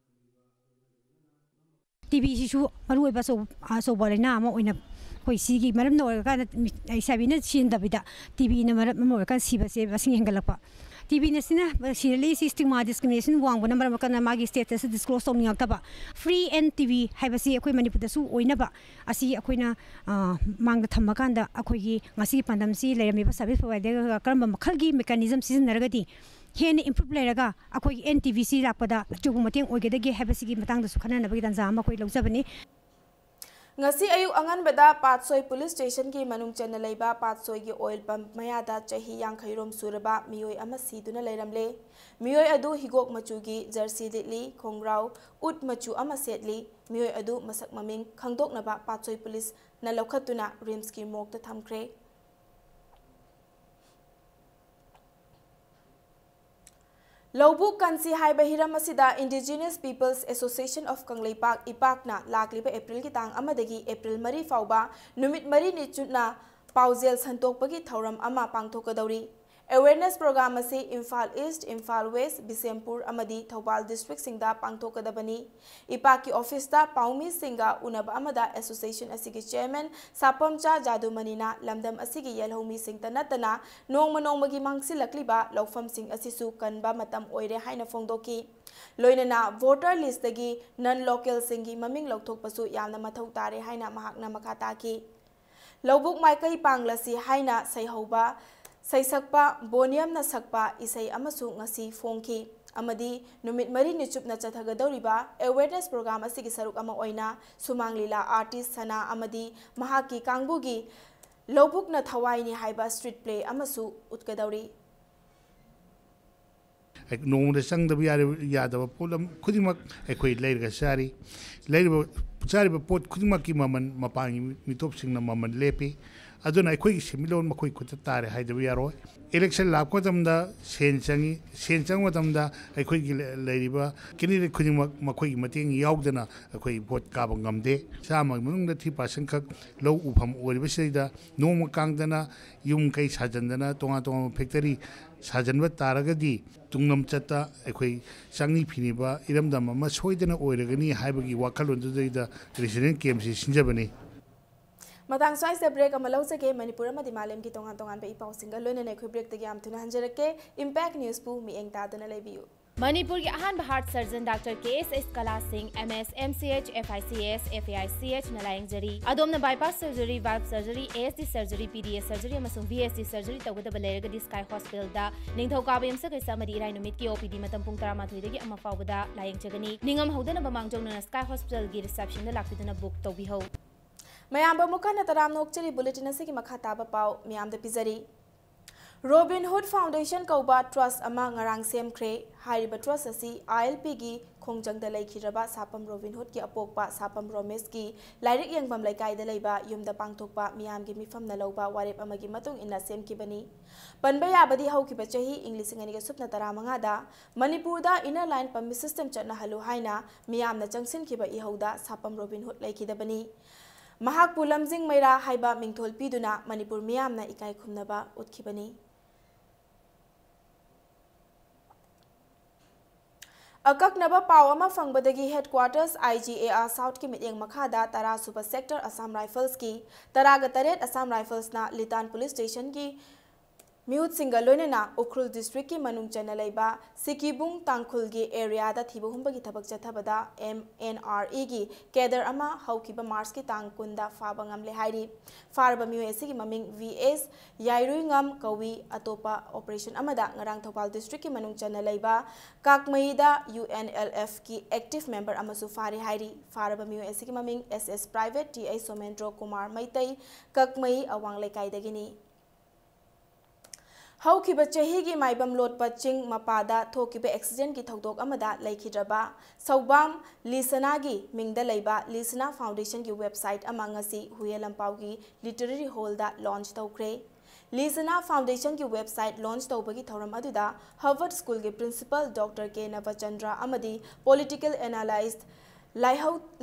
ꯇꯤ ꯕꯤꯁꯤꯁꯨ ꯃꯔꯨꯑꯣꯏꯕ ꯑꯆꯧ-, ꯑꯆꯧꯕ ꯂꯥꯏꯅꯥ ꯑꯃ ꯑꯣꯏꯅ ꯑꯩꯈꯣꯏ ꯁꯤꯒꯤ ꯃꯔꯝꯅ ꯑꯣꯏꯔꯀꯥꯟꯗ ꯃꯤ-, ꯂꯩꯁꯥꯕꯤꯅ ꯁꯤꯖꯤꯟꯅꯗꯕꯤꯗ ꯇꯤ ꯕꯤꯅ ꯃꯔꯝ ꯑꯃ ꯑꯣꯏꯔꯀꯥꯟꯗ ꯁꯤꯕꯁꯦ ꯃꯁꯤꯡ ꯍꯦꯟꯒꯠꯂꯛꯄ꯫ ꯇꯤ ꯕꯤꯅ ꯁꯤꯅ ꯁꯤꯔꯛꯂꯤ ꯁꯤ stigma discrimination ꯋꯥꯡꯕꯅ ꯃꯔꯝ ꯑꯣꯏꯔꯀꯥꯟꯗ ꯃꯥꯒꯤ status disclose ꯇꯧꯅꯤꯡꯉꯛꯇꯕ꯫ Free and T B ꯍꯥꯏꯕꯁꯤ ꯑꯩꯈꯣꯏ ꯃꯅꯤꯄꯨꯔꯗꯁꯨ ꯑꯣꯏꯅꯕ ꯑꯁꯤ ꯑꯩꯈꯣꯏꯅ, ꯑ, ꯃꯥꯡꯗ ꯊꯝꯃꯀꯥꯟꯗ ꯑꯩꯈꯣꯏꯒꯤ ꯉꯁꯤꯒꯤ ꯄꯥꯟꯗꯝꯁꯤ ꯂꯩꯔꯝꯃꯤꯕ service providerꯒ ꯀꯔꯝꯕ ꯃꯈꯜꯒꯤ mechanism ꯁꯤꯖꯤꯟꯅꯔꯒꯗꯤ ꯍꯦꯟꯅ improve ꯂꯩꯔꯒ ꯑꯩꯈꯣꯏꯒꯤ ꯑꯦꯟ ꯇꯤ ꯕꯤ ꯁꯤ ꯂꯥꯛꯄꯗ ꯑꯆꯧꯕ ꯃꯇꯦꯡ ꯑꯣꯏꯒꯗꯒꯦ ꯍꯥꯏꯕꯁꯤꯒꯤ ꯃꯇꯥꯡꯗꯁꯨ ꯈꯟꯅꯅꯕꯒꯤ ꯇꯥꯟꯖꯥ ꯑꯃ ꯑꯩꯈꯣꯏ ꯂꯧꯖꯕꯅꯤ꯫ ꯉꯁꯤ ꯑꯌꯨꯛ ꯑꯉꯟꯕꯗ ꯄꯥꯠꯁꯣꯏ police stationꯒꯤ ꯃꯅꯨꯡ ꯆꯟꯅ ꯂꯩꯕ ꯄꯥꯠꯁꯣꯏꯒꯤ oil pump ꯃꯌꯥꯗ ꯆꯍꯤ ꯌꯥꯡꯈꯩꯔꯣꯝ ꯁꯨꯔꯕ ꯃꯤꯑꯣꯏ ꯑꯃ ꯁꯤꯗꯨꯅ ꯂꯩꯔꯝꯂꯦ꯫ ꯃꯤꯑꯣꯏ ꯑꯗꯨ ꯍꯤꯒꯣꯛ ꯃꯆꯨꯒꯤ jersey ꯂꯤꯠꯂꯤ, ꯈꯣꯡꯒ꯭ꯔꯥꯎ ꯎꯠ ꯃꯆꯨ ꯑꯃ ꯁꯦꯠꯂꯤ꯫ ꯃꯤꯑꯣꯏ ꯑꯗꯨ ꯃꯁꯛ ꯃꯃꯤꯡ ꯈꯪꯗꯣꯛꯅꯕ ꯄꯥꯠꯁꯣꯏ policeꯅ ꯂꯧꯈꯠꯇꯨꯅ RIMSꯀꯤ morgueꯇ ꯊꯝꯈ꯭ꯔꯦ꯫ ꯂꯧꯕꯨꯛ ꯀꯟꯁꯤ ꯍꯥꯏꯕ ꯍꯤꯔꯝ ꯑꯁꯤꯗ Indigenous Peoples Association of Kangleipak, ꯏꯄꯥꯛꯅ ꯂꯥꯛꯂꯤꯕ ꯑꯦꯄ꯭ꯔꯤꯜꯒꯤ ꯇꯥꯡ ꯑꯃꯗꯒꯤ ꯑꯦꯄ꯭ꯔꯤꯜ ꯃꯔꯤ ꯐꯥꯎꯕ ꯅꯨꯃꯤꯠ ꯃꯔꯤꯅꯤ ꯆꯨꯞꯅ ꯄꯥꯎꯖꯦꯜ ꯁꯟꯗꯣꯛꯄꯒꯤ ꯊꯧꯔꯝ ꯑꯃ ꯄꯥꯡꯊꯣꯛꯀꯗꯧꯔꯤ꯫ Awareness program ꯑꯁꯤ ꯏꯝꯐꯥꯜ East, ꯏꯝꯐꯥꯜ West, ꯕꯤꯁꯦꯝꯄꯨꯔ ꯑꯃꯗꯤ ꯊꯧꯕꯥꯜ districtꯁꯤꯡꯗ ꯄꯥꯡꯊꯣꯛꯀꯗꯕꯅꯤ꯫ ꯏꯄꯥꯛꯀꯤ officeꯇ ꯄꯥꯎꯃꯤꯁꯤꯡꯒ ꯎꯅꯕ ꯑꯃꯗ association ꯑꯁꯤꯒꯤ chairman ꯁꯥꯄꯝꯆꯥ ꯖꯥꯗꯨꯃꯅꯤꯅ ꯂꯝꯗꯝ ꯑꯁꯤꯒꯤ ꯌꯦꯜꯍꯧꯃꯤꯁꯤꯡꯇ ꯅꯠꯇꯅ ꯅꯣꯡꯃ ꯅꯣꯡꯃꯒꯤ ꯃꯥꯡꯁꯤꯜꯂꯛꯂꯤꯕ ꯂꯧꯐꯝꯁꯤꯡ ꯑꯁꯤꯁꯨ ꯀꯟꯕ ꯃꯇꯝ ꯑꯣꯏꯔꯦ ꯍꯥꯏꯅ ꯐꯣꯡꯗꯣꯛꯈꯤ꯫ ꯂꯣꯏꯅꯅ voter listꯇꯒꯤ non localꯁꯤꯡꯒꯤ ꯃꯃꯤꯡ ꯂꯧꯊꯣꯛꯄꯁꯨ ꯌꯥꯝꯅ ꯃꯊꯧ ꯇꯥꯔꯦ ꯍꯥꯏꯅ ꯃꯍꯥꯛꯅ ꯃꯈꯥ ꯇꯥꯈꯤ꯫ ꯂꯧꯕꯨꯛ ꯃꯥꯏꯀꯩ ꯄꯥꯡꯂꯁꯤ ꯍꯥꯏꯅ ꯁꯩꯍꯧꯕ ꯁꯩꯁꯛꯄ ꯕꯣꯅꯤꯌꯝꯅ ꯁꯛꯄ ꯏꯁꯩ ꯑꯃꯁꯨ ꯉꯁꯤ ꯐꯣꯡꯈꯤ꯫ ꯑꯃꯗꯤ ꯅꯨꯃꯤꯠ ꯃꯔꯤꯅꯤ ꯆꯨꯞꯅ ꯆꯠꯊꯒꯗꯧꯔꯤꯕ awareness program ꯑꯁꯤꯒꯤ ꯁꯔꯨꯛ ꯑꯃ ꯑꯣꯏꯅ ꯁꯨꯃꯥꯡ ꯂꯤꯂꯥ artist ꯁꯅꯥ ꯑꯃꯗꯤ ꯃꯍꯥꯛꯀꯤ ꯀꯥꯡꯕꯨꯒꯤ ꯂꯧꯕꯨꯛꯅ ꯊꯋꯥꯏꯅꯤ ꯍꯥꯏꯕ street play ꯑꯃꯁꯨ ꯎꯠꯀꯗꯧꯔꯤ꯫ ꯅꯣꯡꯃꯗ ꯆꯪꯗꯕ ꯌꯥꯔꯤꯕ, ꯌꯥꯗꯕ ꯄꯣꯠꯂꯝ ꯈꯨꯗꯤꯡꯃꯛ ꯑꯩꯈꯣꯏ ꯂꯩꯔꯒ ꯆꯥꯔꯤ꯫ ꯂꯩꯔꯤꯕ, ꯆꯥꯔꯤꯕ ꯄꯣꯠ ꯈꯨꯗꯤꯡꯃꯛꯀꯤ ꯃꯃꯜ ꯃꯄꯥꯟꯒꯤ ꯃꯤꯇꯣꯞꯁꯤꯡꯅ ꯃꯃꯜ ꯂꯦꯞꯄꯤ꯫ ꯑꯗꯨꯅ ꯑꯩꯈꯣꯏꯒꯤ ꯁꯦꯟꯃꯤꯠꯂꯣꯟ ꯃꯈꯣꯏ ꯈꯨꯠꯇ ꯇꯥꯔꯦ ꯍꯥꯏꯗꯕ ꯌꯥꯔꯣꯏ꯫ Election ꯂꯥꯛꯄ ꯃꯇꯝꯗ ꯁꯦꯟ ꯆꯪꯉꯤ꯫ ꯁꯦꯟ ꯆꯪꯕ ꯃꯇꯝꯗ ꯑꯩꯈꯣꯏꯒꯤ ꯂꯩ-, ꯂꯩꯔꯤꯕ candidate ꯈꯨꯗꯤꯡꯃꯛ ꯃꯈꯣꯏꯒꯤ ꯃꯇꯦꯡ ꯌꯥꯎꯗꯅ ꯑꯩꯈꯣꯏ vote ꯀꯥꯕ ꯉꯝꯗꯦ꯫ ꯆꯥꯝꯃꯒꯤ ꯃꯅꯨꯡꯗ three percent ꯈꯛ ꯂꯧ ꯎꯐꯝ ꯑꯣꯏꯔꯤꯕꯁꯤꯗꯩꯗ ꯅꯣꯡꯃ ꯀꯥꯡꯗꯅ ꯌꯨꯝ ꯀꯩ ꯁꯥꯖꯟꯗꯅ, ꯇꯣꯉꯥꯟ ꯇꯣꯉꯥꯟꯕ factory ꯁꯥꯖꯟꯕ ꯇꯥꯔꯒꯗꯤ ꯇꯨꯡꯂꯝꯆꯠꯇ ꯑꯩꯈꯣꯏ ꯆꯪꯅꯤ ꯐꯤꯅꯤꯕ ꯏꯔꯝꯗꯝ ꯑꯃ ꯁꯣꯏꯗꯅ ꯑꯣꯏꯔꯒꯅꯤ ꯍꯥꯏꯕꯒꯤ ꯋꯥꯈꯜꯂꯣꯟꯗꯨꯗꯩꯗ resident campꯁꯤ ꯁꯤꯟꯖꯕꯅꯤ꯫ ꯃꯇꯥꯡ ꯁ꯭ꯋꯥꯏꯁꯤꯗ ꯕ꯭ꯔꯦꯛ ꯑꯃ ꯂꯧꯖꯒꯦ꯫ ꯃꯅꯤꯄꯨꯔ ꯑꯃꯗꯤ ꯃꯥꯂꯦꯝꯒꯤ ꯇꯣꯉꯥꯟ ꯇꯣꯉꯥꯟꯕ ꯏ ꯄꯥꯎꯁꯤꯡꯒ ꯂꯣꯏꯅꯅ ꯑꯩꯈꯣꯏ ꯕ꯭ꯔꯦꯛꯇꯒꯤ ꯌꯥꯝ ꯊꯨꯅ ꯍꯟꯖꯔꯛꯀꯦ꯫ ꯏꯝꯄꯦꯛ ꯅ꯭ꯌꯨꯁꯄꯨ ꯃꯤꯠꯌꯦꯡ ꯇꯥꯗꯨꯅ ꯂꯩꯕꯤꯌꯨ꯫ ꯃꯅꯤꯄꯨꯔꯒꯤ ꯑꯍꯥꯟꯕ heart surgeon doctor K S S Kala Singh, M S, M C H, F I C S, F A I C ꯑꯦꯆꯅ ꯂꯥꯌꯦꯡꯖꯔꯤ꯫ ꯑꯗꯣꯝꯅ bypass surgery, valve surgery, A S D surgery, P D A surgery ꯑꯃꯁꯨꯡ V S D surgery ꯇꯧꯒꯗꯕ ꯂꯩꯔꯒꯗꯤ sky ꯍꯣꯁꯄꯤꯇꯥꯜꯗ ꯅꯤꯡꯊꯧꯀꯥꯕ, ꯌꯨꯝꯁꯀꯩꯁ ꯑꯃꯗꯤ ꯏꯔꯥꯏ ꯅꯨꯃꯤꯠꯀꯤ ꯑꯣ ꯄꯤ ꯗꯤ ꯃꯇꯝ ꯄꯨꯡ ꯇꯔꯥꯃꯥꯊꯣꯏꯗꯒꯤ ꯑꯃ ꯐꯥꯎꯕꯗ ꯂꯥꯌꯦꯡꯖꯒꯅꯤ꯫ ꯅꯤꯡꯉꯝ ꯍꯧꯗꯅꯕ ꯃꯥꯡꯖꯧꯅꯅ ꯁ꯭ꯀꯥꯏ ꯍꯣꯁꯄꯤꯇꯥꯜꯒꯤ ꯔꯤꯁꯦꯞꯁꯟꯗ ꯂꯥꯛꯄꯤꯗꯨꯅ ꯕꯨꯛ ꯇꯧꯕꯤꯍꯧ꯫ ꯃꯌꯥꯝꯕꯨ ꯑꯃꯨꯛ ꯍꯟꯅ ꯇꯔꯥꯝꯅ ꯑꯣꯛꯆꯔꯤ꯫ ꯕꯨꯂꯦꯇꯤꯟ ꯑꯁꯤꯒꯤ ꯃꯈꯥ ꯇꯥꯕ ꯄꯥꯎ ꯃꯌꯥꯝꯗ ꯄꯤꯖꯔꯤ꯫ ꯔꯣꯕꯤꯟ ꯍꯨꯗ ꯐꯥꯎꯟꯗꯦꯁꯟ ꯀꯧꯕ ꯇ꯭ꯔꯁ ꯑꯃ ꯉꯔꯥꯡ ꯁꯦꯝꯈ꯭ꯔꯦ꯫ ꯍꯥꯏꯔꯤꯕ ꯇ꯭ꯔꯁ ꯑꯁꯤ ꯑꯥꯏ ꯑꯦꯜ ꯄꯤꯒꯤ ꯈꯣꯡꯖꯪꯗ ꯂꯩꯈꯤꯗ꯭ꯔꯕ ꯁꯥꯄꯝ ꯔꯣꯕꯤꯟ ꯍꯨꯗꯀꯤ ꯑꯄꯣꯛꯄ ꯁꯥꯄꯝ ꯔꯣꯃꯦꯁꯀꯤ ꯂꯥꯏꯔꯤꯛ ꯌꯦꯡꯐꯝ ꯂꯩꯀꯥꯏꯗ ꯂꯩꯕ ꯌꯨꯝꯗ ꯄꯥꯡꯊꯣꯛꯄ ꯃꯤꯌꯥꯝꯒꯤ ꯃꯤꯐꯝꯅ ꯂꯧꯕ ꯋꯥꯔꯦꯞ ꯑꯃꯒꯤ ꯃꯇꯨꯡ ꯏꯟꯅ ꯁꯦꯝꯈꯤꯕꯅꯤ꯫ ꯄꯟꯕ ꯌꯥꯕꯗꯤ ꯍꯧꯈꯤꯕ ꯆꯍꯤ ꯏꯪ ꯂꯤꯁꯤꯡ ꯑꯅꯤꯒ ꯁꯨꯞꯅ ꯇꯔꯥꯃꯉꯥꯗ ꯃꯅꯤꯄꯨꯔꯗ ꯏꯟꯅꯔ ꯂꯥꯏꯟ ꯄꯔꯃꯤꯠ ꯁꯤꯁꯇꯦꯝ ꯆꯠꯅꯍꯜꯂꯨ ꯍꯥꯏꯅ ꯃꯤꯌꯥꯝꯅ ꯆꯪꯁꯤꯟꯈꯤꯕ ꯏꯍꯧꯗ ꯁꯥꯄꯝ ꯔꯣꯕꯤꯟ ꯍꯨꯗ ꯂꯩꯈꯤꯗꯕꯅꯤ꯫ ꯃꯍꯥꯛꯄꯨ ꯂꯝꯖꯤꯡ ꯃꯩꯔꯥ ꯍꯥꯏꯕ ꯃꯤꯡꯊꯣꯜ ꯄꯤꯗꯨꯅ ꯃꯅꯤꯄꯨꯔ ꯃꯤꯌꯥꯝꯅ ꯏꯀꯥꯏ ꯈꯨꯝꯅꯕ ꯎꯠꯈꯤꯕꯅꯤ꯫ ꯑꯀꯛꯅꯕ ꯄꯥꯎ ꯑꯃ ꯐꯪꯕꯗꯒꯤ headquarters I G A R ꯁꯥꯎꯠꯀꯤ ꯃꯤꯠꯌꯦꯡ ꯃꯈꯥꯗ ꯇꯔꯥ ꯁꯨꯕ ꯁꯦꯛꯇꯔ ꯑꯁꯥꯝ ꯔꯥꯏꯐꯜꯁꯀꯤ ꯇꯔꯥꯒ ꯇꯔꯦꯠ ꯑꯁꯥꯝ ꯔꯥꯏꯐꯜꯁꯅ ꯂꯤꯇꯥꯟ ꯄꯨꯂꯤꯁ ꯁ꯭ꯇꯦꯁꯟꯒꯤ ꯃꯤꯍꯨꯠꯁꯤꯡꯒ ꯂꯣꯏꯅꯅ ꯎꯈ꯭ꯔꯨꯜ ꯗꯤꯁꯇ꯭ꯔꯤꯛꯀꯤ ꯃꯅꯨꯡ ꯆꯟꯅ ꯂꯩꯕ ꯁꯤꯀꯤꯕꯨꯡ ꯇꯥꯡꯈꯨꯜꯒꯤ ꯑꯦꯔꯤꯌꯥꯗ ꯊꯤꯕ ꯍꯨꯝꯕꯒꯤ ꯊꯕꯛ ꯆꯠꯊꯕꯗ ꯑꯦꯝ ꯑꯦꯟ ꯑꯥꯔ ꯏꯒꯤ ꯀꯦꯗꯔ ꯑꯃ ꯍꯧꯈꯤꯕ ꯃꯥꯔꯆꯀꯤ ꯇꯥꯡ ꯀꯨꯟꯗ ꯐꯥꯕ ꯉꯝꯂꯦ ꯍꯥꯏꯔꯤ꯫ ꯐꯥꯔꯕ ꯃꯤꯑꯣꯏ ꯑꯁꯤꯒꯤ ꯃꯃꯤꯡ ꯚꯤ ꯑꯦꯁ ꯌꯥꯏꯔꯨꯏꯉꯝ ꯀꯧꯏ꯫ ꯑꯇꯣꯞꯄ ꯑꯣꯄꯔꯦꯁꯟ ꯑꯃꯗ ꯉꯔꯥꯡ ꯊꯧꯕꯥꯜ ꯗꯤꯁꯇ꯭ꯔꯤꯛꯀꯤ ꯃꯅꯨꯡ ꯆꯟꯅ ꯂꯩꯕ ꯀꯥꯛꯃꯩꯗ ꯌꯨ ꯑꯦꯟ ꯑꯦꯜ ꯑꯦꯐꯀꯤ ꯑꯦꯛꯇꯤꯚ ꯃꯦꯝꯕꯔ ꯑꯃꯁꯨ ꯐꯥꯔꯦ ꯍꯥꯏꯔꯤ꯫ ꯐꯥꯔꯕ ꯃꯤꯑꯣꯏ ꯑꯁꯤꯒꯤ ꯃꯃꯤꯡ ꯑꯦꯁ ꯑꯦꯁ ꯄ꯭ꯔꯥꯏꯚꯦꯠ ꯇꯤ ꯑꯩ ꯁꯣꯃꯦꯟꯗ꯭ꯔꯣ ꯀꯨꯃꯥꯔ ꯃꯩꯇꯩ, ꯀꯛꯃꯩ ꯑꯋꯥꯡ ꯂꯩꯀꯥꯏꯗꯒꯤꯅꯤ꯫ ꯍꯧꯈꯤꯕ ꯆꯍꯤꯒꯤ ꯃꯥꯏꯕꯝ ꯂꯣꯠꯄ ꯆꯤꯡ ꯃꯄꯥꯗ ꯊꯣꯛꯈꯤꯕ ꯑꯦꯛꯁꯤꯗꯦꯟꯒꯤ ꯊꯧꯗꯣꯛ ꯑꯃꯗ ꯂꯩꯈꯤꯗ꯭ꯔꯕ ꯁꯧꯕꯥꯝ ꯂꯤꯁꯅꯥꯒꯤ ꯃꯤꯡꯗ ꯂꯩꯕ ꯂꯤꯁꯅꯥ ꯐꯥꯎꯟꯗꯦꯁꯟꯒꯤ ꯋꯦꯕꯁꯥꯏꯠ ꯑꯃ ꯉꯁꯤ ꯍꯨꯌꯦ ꯂꯝꯄꯥꯎꯒꯤ ꯂꯤꯇꯔꯦꯔꯤ ꯍꯣꯜꯗ ꯂꯣꯟꯆ ꯇꯧꯈ꯭ꯔꯦ꯫ ꯂꯤꯁꯅꯥ ꯐꯥꯎꯟꯗꯦꯁꯟꯒꯤ ꯋꯦꯕꯁꯥꯏꯠ ꯂꯣꯟꯆ ꯇꯧꯕꯒꯤ ꯊꯧꯔꯝ ꯑꯗꯨꯗ ꯍꯥꯔꯚꯔꯗ ꯁ꯭ꯀꯨꯜꯒꯤ ꯄ꯭ꯔꯤꯟꯁꯤꯄꯜ ꯗꯣꯛꯇꯔ ꯀꯦ ꯅꯕꯆꯟꯗ꯭ꯔ ꯑꯃꯗꯤ ꯄꯣꯂꯤꯇꯤꯀꯦꯜ ꯑꯦꯅꯥꯂꯥꯏꯁ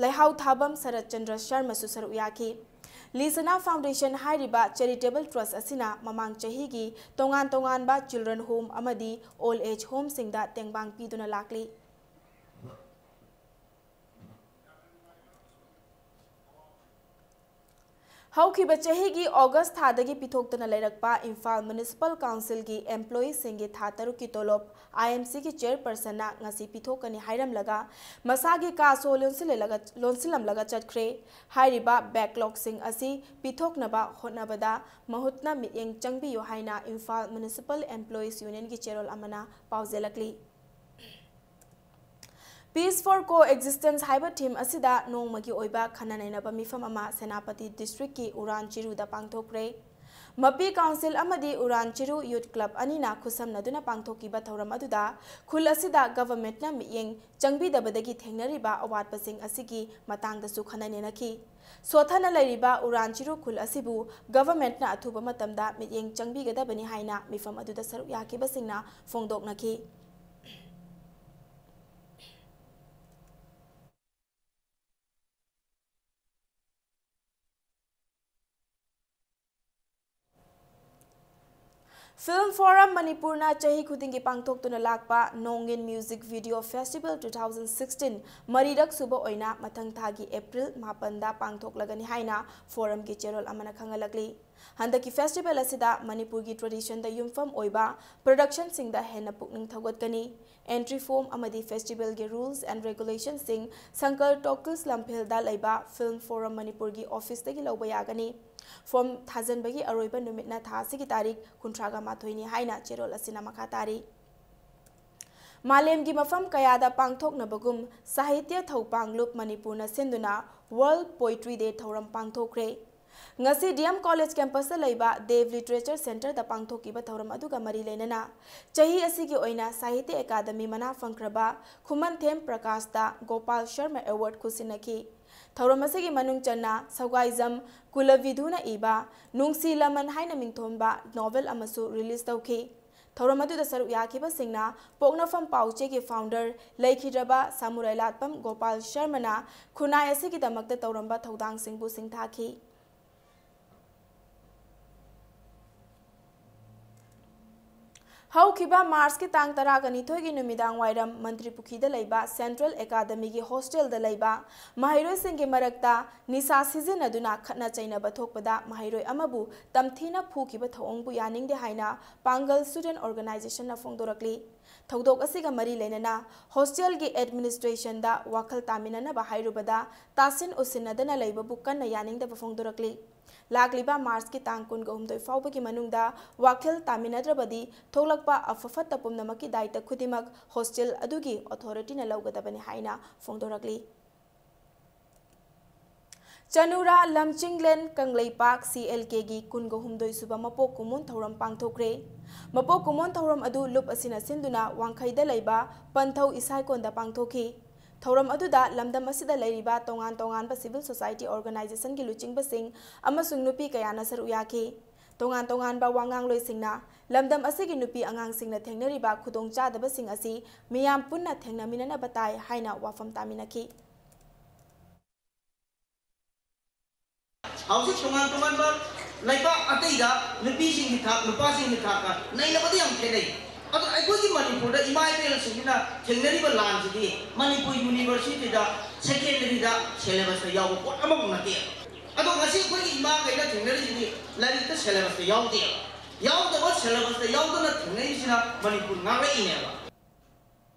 ꯂꯩꯍꯥꯎ ꯊꯥꯕꯝ ꯁꯔꯠ ꯆꯟꯗ꯭ꯔ ꯁꯔꯃꯁꯨ ꯁꯔꯨꯛ ꯌꯥꯈꯤ꯫ ꯂꯤꯁꯅꯥ ꯐꯥꯎꯟꯗꯦꯁꯟ ꯍꯥꯏꯔꯤꯕ ꯆꯦꯔꯤꯇꯦꯕꯜ ꯇ꯭ꯔꯁ ꯑꯁꯤꯅ ꯃꯃꯥꯡ ꯆꯍꯤꯒꯤ ꯇꯣꯉꯥꯟ ꯇꯣꯉꯥꯟꯕ ꯆꯤꯜꯗ꯭ꯔꯦꯟ ꯍꯣꯝ ꯑꯃꯗꯤ ꯑꯣꯜ ꯑꯦꯖ ꯍꯣꯝꯁꯤꯡꯗ ꯇꯦꯡꯕꯥꯡ ꯄꯤꯗꯨꯅ ꯂꯥꯛꯂꯤ꯫ ꯍꯧꯈꯤꯕ ꯆꯍꯤꯒꯤ ꯑꯣꯒꯁ ꯊꯥꯗꯒꯤ ꯄꯤꯊꯣꯛꯇꯅ ꯂꯩꯔꯛꯄ ꯏꯝꯐꯥꯜ ꯃ꯭ꯌꯨꯅꯤꯁꯤꯄꯥꯜ ꯀꯥꯎꯟꯁꯤꯜꯒꯤ ꯑꯦꯝꯄ꯭ꯂꯣꯌꯤꯁꯤꯡꯒꯤ ꯊꯥ ꯇꯔꯨꯛꯀꯤ ꯇꯣꯂꯣꯞ IMCꯒꯤ ꯆꯦꯌꯔꯄꯔꯁꯟꯅ ꯉꯁꯤ ꯄꯤꯊꯣꯛꯀꯅꯤ ꯍꯥꯏꯔꯝꯂꯒ, ꯃꯁꯥꯒꯤ ꯀꯥꯁꯨ ꯂꯣꯟꯁꯤꯜꯂꯒ, ꯂꯣꯟꯁꯤꯜꯂꯝꯂꯒ ꯆꯠꯈ꯭ꯔꯦ꯫ ꯍꯥꯏꯔꯤꯕ ꯕꯦꯛꯂꯣꯛꯁꯤꯡ ꯑꯁꯤ ꯄꯤꯊꯣꯛꯅꯕ ꯍꯣꯠꯅꯕꯗ ꯃꯍꯨꯠꯅ ꯃꯤꯠꯌꯦꯡ ꯆꯪꯕꯤꯌꯨ ꯍꯥꯏꯅ ꯏꯝꯐꯥꯜ ꯃ꯭ꯌꯨꯅꯤꯁꯤꯄꯥꯜ ꯑꯦꯝꯄ꯭ꯂꯣꯌꯤꯁ ꯌꯨꯅꯤꯌꯟꯒꯤ ꯆꯦꯔꯣꯜ ꯑꯃꯅ ꯄꯥꯎꯖꯦꯜꯂꯛꯂꯤ꯫ Peace for Coexistence ꯍꯥꯏꯕ ꯊꯤꯝ ꯑꯁꯤꯗ ꯅꯣꯡꯃꯒꯤ ꯑꯣꯏꯕ ꯈꯟꯅ ꯅꯩꯅꯕ ꯃꯤꯐꯝ ꯑꯃ ꯁꯦꯅꯥꯄꯇꯤ ꯗꯤꯁꯇ꯭ꯔꯤꯛꯀꯤ ꯎꯔꯥꯟ ꯆꯤꯔꯨꯗ ꯄꯥꯡꯊꯣꯛꯈ꯭ꯔꯦ꯫ ꯃꯄꯤ ꯀꯥꯎꯟꯁꯤꯜ ꯑꯃꯗꯤ ꯎꯔꯥꯟ ꯆꯤꯔꯨ ꯌꯨꯠ ꯀ꯭ꯂꯕ ꯑꯅꯤꯅ ꯈꯨꯠꯁꯝꯅꯗꯨꯅ ꯄꯥꯡꯊꯣꯛꯈꯤꯕ ꯊꯧꯔꯝ ꯑꯗꯨꯗ ꯈꯨꯜ ꯑꯁꯤꯗ ꯒꯚꯔꯟꯃꯦꯟꯠꯅ ꯃꯤꯠꯌꯦꯡ ꯆꯪꯕꯤꯗꯕꯗꯒꯤ ꯊꯦꯡꯅꯔꯤꯕ ꯑꯋꯥꯠꯄꯁꯤꯡ ꯑꯁꯤꯒꯤ ꯃꯇꯥꯡꯗꯁꯨ ꯈꯟꯅ ꯅꯩꯅꯈꯤ꯫ ꯁꯣꯠꯊꯅ ꯂꯩꯔꯤꯕ ꯎꯔꯥꯟ ꯆꯤꯔꯨ ꯈꯨꯜ ꯑꯁꯤꯕꯨ ꯒꯚꯔꯟꯃꯦꯟꯠꯅ ꯑꯊꯨꯕ ꯃꯇꯝꯗ ꯃꯤꯠꯌꯦꯡ ꯆꯪꯕꯤꯒꯗꯕꯅꯤ ꯍꯥꯏꯅ ꯃꯤꯐꯝ ꯑꯗꯨꯗ ꯁꯔꯨꯛ ꯌꯥꯈꯤꯕꯁꯤꯡꯅ ꯐꯣꯡꯗꯣꯛꯅꯈꯤ꯫ Film Forum ꯃꯅꯤꯄꯨꯔꯅ ꯆꯍꯤ ꯈꯨꯗꯤꯡꯒꯤ ꯄꯥꯡꯊꯣꯛꯇꯨꯅ ꯂꯥꯛꯄ Nongin Music Video Festival two thousand sixteen ꯃꯔꯤꯔꯛ ꯁꯨꯕ ꯑꯣꯏꯅ ꯃꯊꯪ ꯊꯥꯒꯤ ꯑꯦꯄ꯭ꯔꯤꯜ ꯃꯥꯄꯟꯗ ꯄꯥꯡꯊꯣꯛꯂꯒꯅꯤ ꯍꯥꯏꯅ ꯐꯣꯔꯝꯒꯤ ꯆꯦꯔꯣꯜ ꯑꯃꯅ ꯈꯪꯍꯜꯂꯛꯂꯤ꯫ ꯍꯟꯗꯛꯀꯤ ꯐꯦꯁꯇꯤꯚꯦꯜ ꯑꯁꯤꯗ ꯃꯅꯤꯄꯨꯔꯒꯤ ꯇ꯭ꯔꯦꯗꯤꯁꯟꯗ ꯌꯨꯝꯐꯝ ꯑꯣꯏꯕ ꯄ꯭ꯔꯗꯛꯁꯟꯁꯤꯡꯗ ꯍꯦꯟꯅ ꯄꯨꯛꯅꯤꯡ ꯊꯧꯒꯠꯀꯅꯤ꯫ ꯑꯦꯟꯇ꯭ꯔꯤ ꯐꯣꯔꯝ ꯑꯃꯗꯤ ꯐꯦꯁꯇꯤꯚꯦꯜꯒꯤ ꯔꯨꯜꯁ ꯑꯦꯟ ꯔꯦꯒꯨꯂꯦꯁꯟꯁꯤꯡ ꯁꯪꯀꯜ ꯇꯣꯀꯤꯜꯁ ꯂꯝꯐꯦꯜꯗ ꯂꯩꯕ ꯐꯤꯜꯝ ꯐꯣꯔꯝ ꯃꯅꯤꯄꯨꯔꯒꯤ ꯑꯣꯐꯤꯁꯇꯒꯤ ꯂꯧꯕ ꯌꯥꯒꯅꯤ꯫ ꯐꯣꯔꯝ ꯊꯥꯖꯤꯟꯕꯒꯤ ꯑꯔꯣꯏꯕ ꯅꯨꯃꯤꯠꯅ ꯊꯥ ꯑꯁꯤꯒꯤ ꯇꯥꯔꯤꯛ ꯀꯨꯟꯊ꯭ꯔꯥꯒ ꯃꯥꯊꯣꯏꯅꯤ ꯍꯥꯏꯅ ꯆꯦꯔꯣꯜ ꯑꯁꯤꯅ ꯃꯈꯥ ꯇꯥꯔꯤ꯫ ꯃꯥꯂꯦꯝꯒꯤ ꯃꯐꯝ ꯀꯌꯥꯗ ꯄꯥꯡꯊꯣꯛꯅꯕꯒꯨꯝ ꯁꯥꯍꯤꯇ꯭ꯌ ꯊꯧ ꯄꯥꯡꯂꯨꯞ ꯃꯅꯤꯄꯨꯔꯅ ꯁꯤꯟꯗꯨꯅ World Poetry Day ꯊꯧꯔꯝ ꯄꯥꯡꯊꯣꯛꯈ꯭ꯔꯦ꯫ ꯉꯁꯤ ꯗꯤ ꯑꯦꯝ ꯀꯣꯂꯦꯖ ꯀꯦꯝꯄꯁꯇ ꯂꯩꯕ ꯗꯦꯕ ꯂꯤꯇꯔꯦꯆꯔ ꯁꯦꯟꯇꯔꯗ ꯄꯥꯡꯊꯣꯛꯈꯤꯕ ꯊꯧꯔꯝ ꯑꯗꯨꯒ ꯃꯔꯤ ꯂꯩꯅꯅ ꯆꯍꯤ ꯑꯁꯤꯒꯤ ꯑꯣꯏꯅ ꯁꯥꯍꯤꯇ꯭ꯌ ꯑꯦꯀꯥꯗꯃꯤ ꯃꯅꯥ ꯐꯪꯈ꯭ꯔꯕ ꯈꯨꯃꯟꯊꯦꯝ ꯄ꯭ꯔꯀꯥꯁꯇ ꯒꯣꯄꯥꯜ ꯁꯔꯃ ꯑꯦꯋꯥꯔꯗ ꯈꯨꯠꯁꯤꯟꯅꯈꯤ꯫ ꯊꯧꯔꯝ ꯑꯁꯤꯒꯤ ꯃꯅꯨꯡ ꯆꯟꯅ ꯁꯧꯒꯥꯏꯖꯝ ꯀꯨꯂꯕꯤꯙꯨꯅ ꯏꯕ ꯅꯨꯡꯁꯤ ꯂꯃꯟ ꯍꯥꯏꯅ ꯃꯤꯡꯊꯣꯟꯕ ꯅꯣꯚꯦꯜ ꯑꯃꯁꯨ ꯔꯤꯂꯤꯖ ꯇꯧꯈꯤ꯫ ꯊꯧꯔꯝ ꯑꯗꯨꯗ ꯁꯔꯨꯛ ꯌꯥꯈꯤꯕꯁꯤꯡꯅ ꯄꯣꯛꯅꯐꯝ ꯄꯥꯎꯆꯦꯒꯤ ꯐꯥꯎꯟꯗꯔ ꯂꯩꯈꯤꯗ꯭ꯔꯕ ꯁꯥꯃꯨꯔꯥꯏ ꯂꯥꯠꯄꯝ ꯒꯣꯄꯥꯜ ꯁꯔꯃꯅ ꯈꯨꯟꯅꯥꯏ ꯑꯁꯤꯒꯤꯗꯃꯛꯇ ꯇꯧꯔꯝꯕ ꯊꯧꯗꯥꯡꯁꯤꯡꯕꯨ ꯁꯤꯡꯊꯥꯈꯤ꯫ ꯍꯧꯈꯤꯕ ꯃꯥꯔꯆꯀꯤ ꯇꯥꯡ ꯇꯔꯥꯒ ꯅꯤꯊꯣꯏꯒꯤ ꯅꯨꯃꯤꯗꯥꯡ ꯋꯥꯏꯔꯝ ꯃꯟꯇ꯭ꯔꯤ ꯄꯨꯈ꯭ꯔꯤꯗ ꯂꯩꯕ ꯁꯦꯟꯇ꯭ꯔꯦꯜ ꯑꯦꯀꯥꯗꯃꯤꯒꯤ ꯍꯣꯁꯇꯦꯜꯗ ꯂꯩꯕ ꯃꯍꯩꯔꯣꯏꯁꯤꯡꯒꯤ ꯃꯔꯛꯇ ꯅꯤꯁꯥ ꯁꯤꯖꯤꯟꯅꯗꯨꯅ ꯈꯠꯅ ꯆꯩꯅꯕ ꯊꯣꯛꯄꯗ ꯃꯍꯩꯔꯣꯏ ꯑꯃꯕꯨ ꯇꯝꯊꯤꯅ ꯐꯨꯈꯤꯕ ꯊꯧꯑꯣꯡꯕꯨ ꯌꯥꯅꯤꯡꯗꯦ ꯍꯥꯏꯅ ꯄꯥꯡꯒꯜ ꯁ꯭ꯇꯨꯗꯦꯟꯠ ꯑꯣꯔꯒꯅꯥꯏꯖꯦꯁꯟꯅ ꯐꯣꯡꯗꯣꯔꯛꯂꯤ꯫ ꯊꯧꯗꯣꯛ ꯑꯁꯤꯒ ꯃꯔꯤ ꯂꯩꯅꯅ ꯍꯣꯁꯇꯦꯜꯒꯤ ꯑꯦꯗꯃꯤꯅꯤꯁꯇ꯭ꯔꯦꯁꯟꯗ ꯋꯥꯈꯜ ꯇꯥꯃꯤꯟꯅꯅꯕ ꯍꯥꯏꯔꯨꯕꯗ ꯇꯥꯁꯤꯟ ꯎꯁꯤꯟꯅꯗꯅ ꯂꯩꯕꯕꯨ ꯀꯟꯅ ꯌꯥꯅꯤꯡꯗꯕ ꯐꯣꯡꯗꯣꯔꯛꯂꯤ꯫ ꯂꯥꯛꯂꯤꯕ ꯃꯥꯔꯆꯀꯤ ꯇꯥꯡ ꯀꯨꯟꯒ ꯍꯨꯝꯗꯣꯏ ꯐꯥꯎꯕꯒꯤ ꯃꯅꯨꯡꯗ ꯋꯥꯈꯜ ꯇꯥꯃꯤꯟꯅꯗ꯭ꯔꯕꯗꯤ ꯊꯣꯛꯂꯛꯄ ꯑꯐ ꯐꯠꯇ ꯄꯨꯝꯅꯃꯛꯀꯤ ꯗꯥꯏꯇ ꯈꯨꯗꯤꯡꯃꯛ ꯍꯣꯁꯇꯦꯜ ꯑꯗꯨꯒꯤ ꯑꯣꯊꯣꯔꯤꯇꯤꯅ ꯂꯧꯒꯗꯕꯅꯤ ꯍꯥꯏꯅ ꯐꯣꯡꯗꯣꯔꯛꯂꯤ꯫ ꯆꯅꯨꯔꯥ ꯂꯝꯆꯤꯡꯂꯦꯟ ꯀꯪꯂꯩꯄꯥꯛ ꯁꯤ ꯑꯦꯜ ꯀꯦꯒꯤ ꯀꯨꯟꯒ ꯍꯨꯝꯗꯣꯏ ꯁꯨꯕ ꯃꯄꯣꯛ ꯀꯨꯝꯑꯣꯟ ꯊꯧꯔꯝ ꯄꯥꯡꯊꯣꯛꯈ꯭ꯔꯦ꯫ ꯃꯄꯣꯛ ꯀꯨꯝꯑꯣꯟ ꯊꯧꯔꯝ ꯑꯗꯨ ꯂꯨꯞ ꯑꯁꯤꯅ ꯁꯤꯟꯗꯨꯅ ꯋꯥꯡꯈꯩꯗ ꯂꯩꯕ ꯄꯟꯊꯧ ꯏꯁꯥꯏꯀꯣꯟꯗ ꯄꯥꯡꯊꯣꯛꯈꯤ꯫ ꯊꯧꯔꯝ ꯑꯗꯨꯗ ꯂꯝꯗꯝ ꯑꯁꯤꯗ ꯂꯩꯔꯤꯕ ꯇꯣꯉꯥꯟ ꯇꯣꯉꯥꯟꯕ ꯁꯤꯚꯤꯜ ꯁꯣꯁꯥꯏꯇꯤ ꯑꯣꯔꯒꯅꯥꯏꯖꯦꯁꯟꯒꯤ ꯂꯨꯆꯤꯡꯕꯁꯤꯡ ꯑꯃꯁꯨꯡ ꯅꯨꯄꯤ ꯀꯌꯥꯅ ꯁꯔꯨꯛ ꯌꯥꯈꯤ꯫ ꯇꯣꯉꯥꯟ ꯇꯣꯉꯥꯟꯕ ꯋꯥꯉꯥꯡꯂꯣꯏꯁꯤꯡꯅ ꯂꯝꯗꯝ ꯑꯁꯤꯒꯤ ꯅꯨꯄꯤ ꯑꯉꯥꯡꯁꯤꯡꯅ ꯊꯦꯡꯅꯔꯤꯕ ꯈꯨꯗꯣꯡꯆꯥꯗꯕꯁꯤꯡ ꯑꯁꯤ ꯃꯤꯌꯥꯝ ꯄꯨꯟꯅ ꯊꯦꯡꯅꯃꯤꯟꯅꯅꯕ ꯇꯥꯏ ꯍꯥꯏꯅ ꯋꯥꯐꯝ ꯇꯥꯃꯤꯟꯅꯈꯤ꯫ ꯍꯧꯖꯤꯛ ꯇꯣꯉꯥꯟ ꯇꯣꯉꯥꯟꯕ ꯂꯩꯕꯥꯛ ꯑꯇꯩꯗ ꯅꯨꯄꯤꯁꯤꯡꯒꯤ ꯊꯥꯛ, ꯅꯨꯄꯥꯁꯤꯡꯒꯤ ꯊꯥꯛꯀ ꯅꯩꯅꯕꯗ ꯌꯥꯝ ꯈꯦꯠꯅꯩ꯫ ꯑꯗꯣ ꯑꯩꯈꯣꯏꯒꯤ ꯃꯅꯤꯄꯨꯔꯗ ꯏꯃꯥ ꯏꯕꯦꯜꯁꯤꯡꯁꯤꯅ ꯊꯦꯡꯅꯔꯤꯕ ꯂꯥꯟꯁꯤꯗꯤ ꯃꯅꯤꯄꯨꯔ ꯌꯨꯅꯤꯚꯔꯁꯤꯇꯤꯗ ꯁꯦꯀꯦꯟꯗꯔꯤꯗ ꯁꯦꯂꯦꯕꯁꯇ ꯌꯥꯎꯕ ꯄꯣꯠ ꯑꯃꯐꯥꯎ ꯅꯠꯇꯦ꯫ ꯑꯗꯣ ꯉꯁꯤ ꯑꯩꯈꯣꯏꯒꯤ ꯏꯃꯥꯈꯩꯅ ꯊꯦꯡꯅꯔꯤꯁꯤꯗꯤ ꯂꯥꯏꯔꯤꯛꯇ ꯁꯦꯂꯦꯕꯁꯇ ꯌꯥꯎꯗꯦ꯫ ꯌꯥꯎꯗꯕ ꯁꯦꯂꯦꯕꯁꯇ ꯌꯥꯎꯗꯅ ꯊꯦꯡꯅꯔꯤꯁꯤꯅ ꯃꯅꯤꯄꯨꯔ ꯉꯥꯛꯂꯛꯏꯅꯦꯕ꯫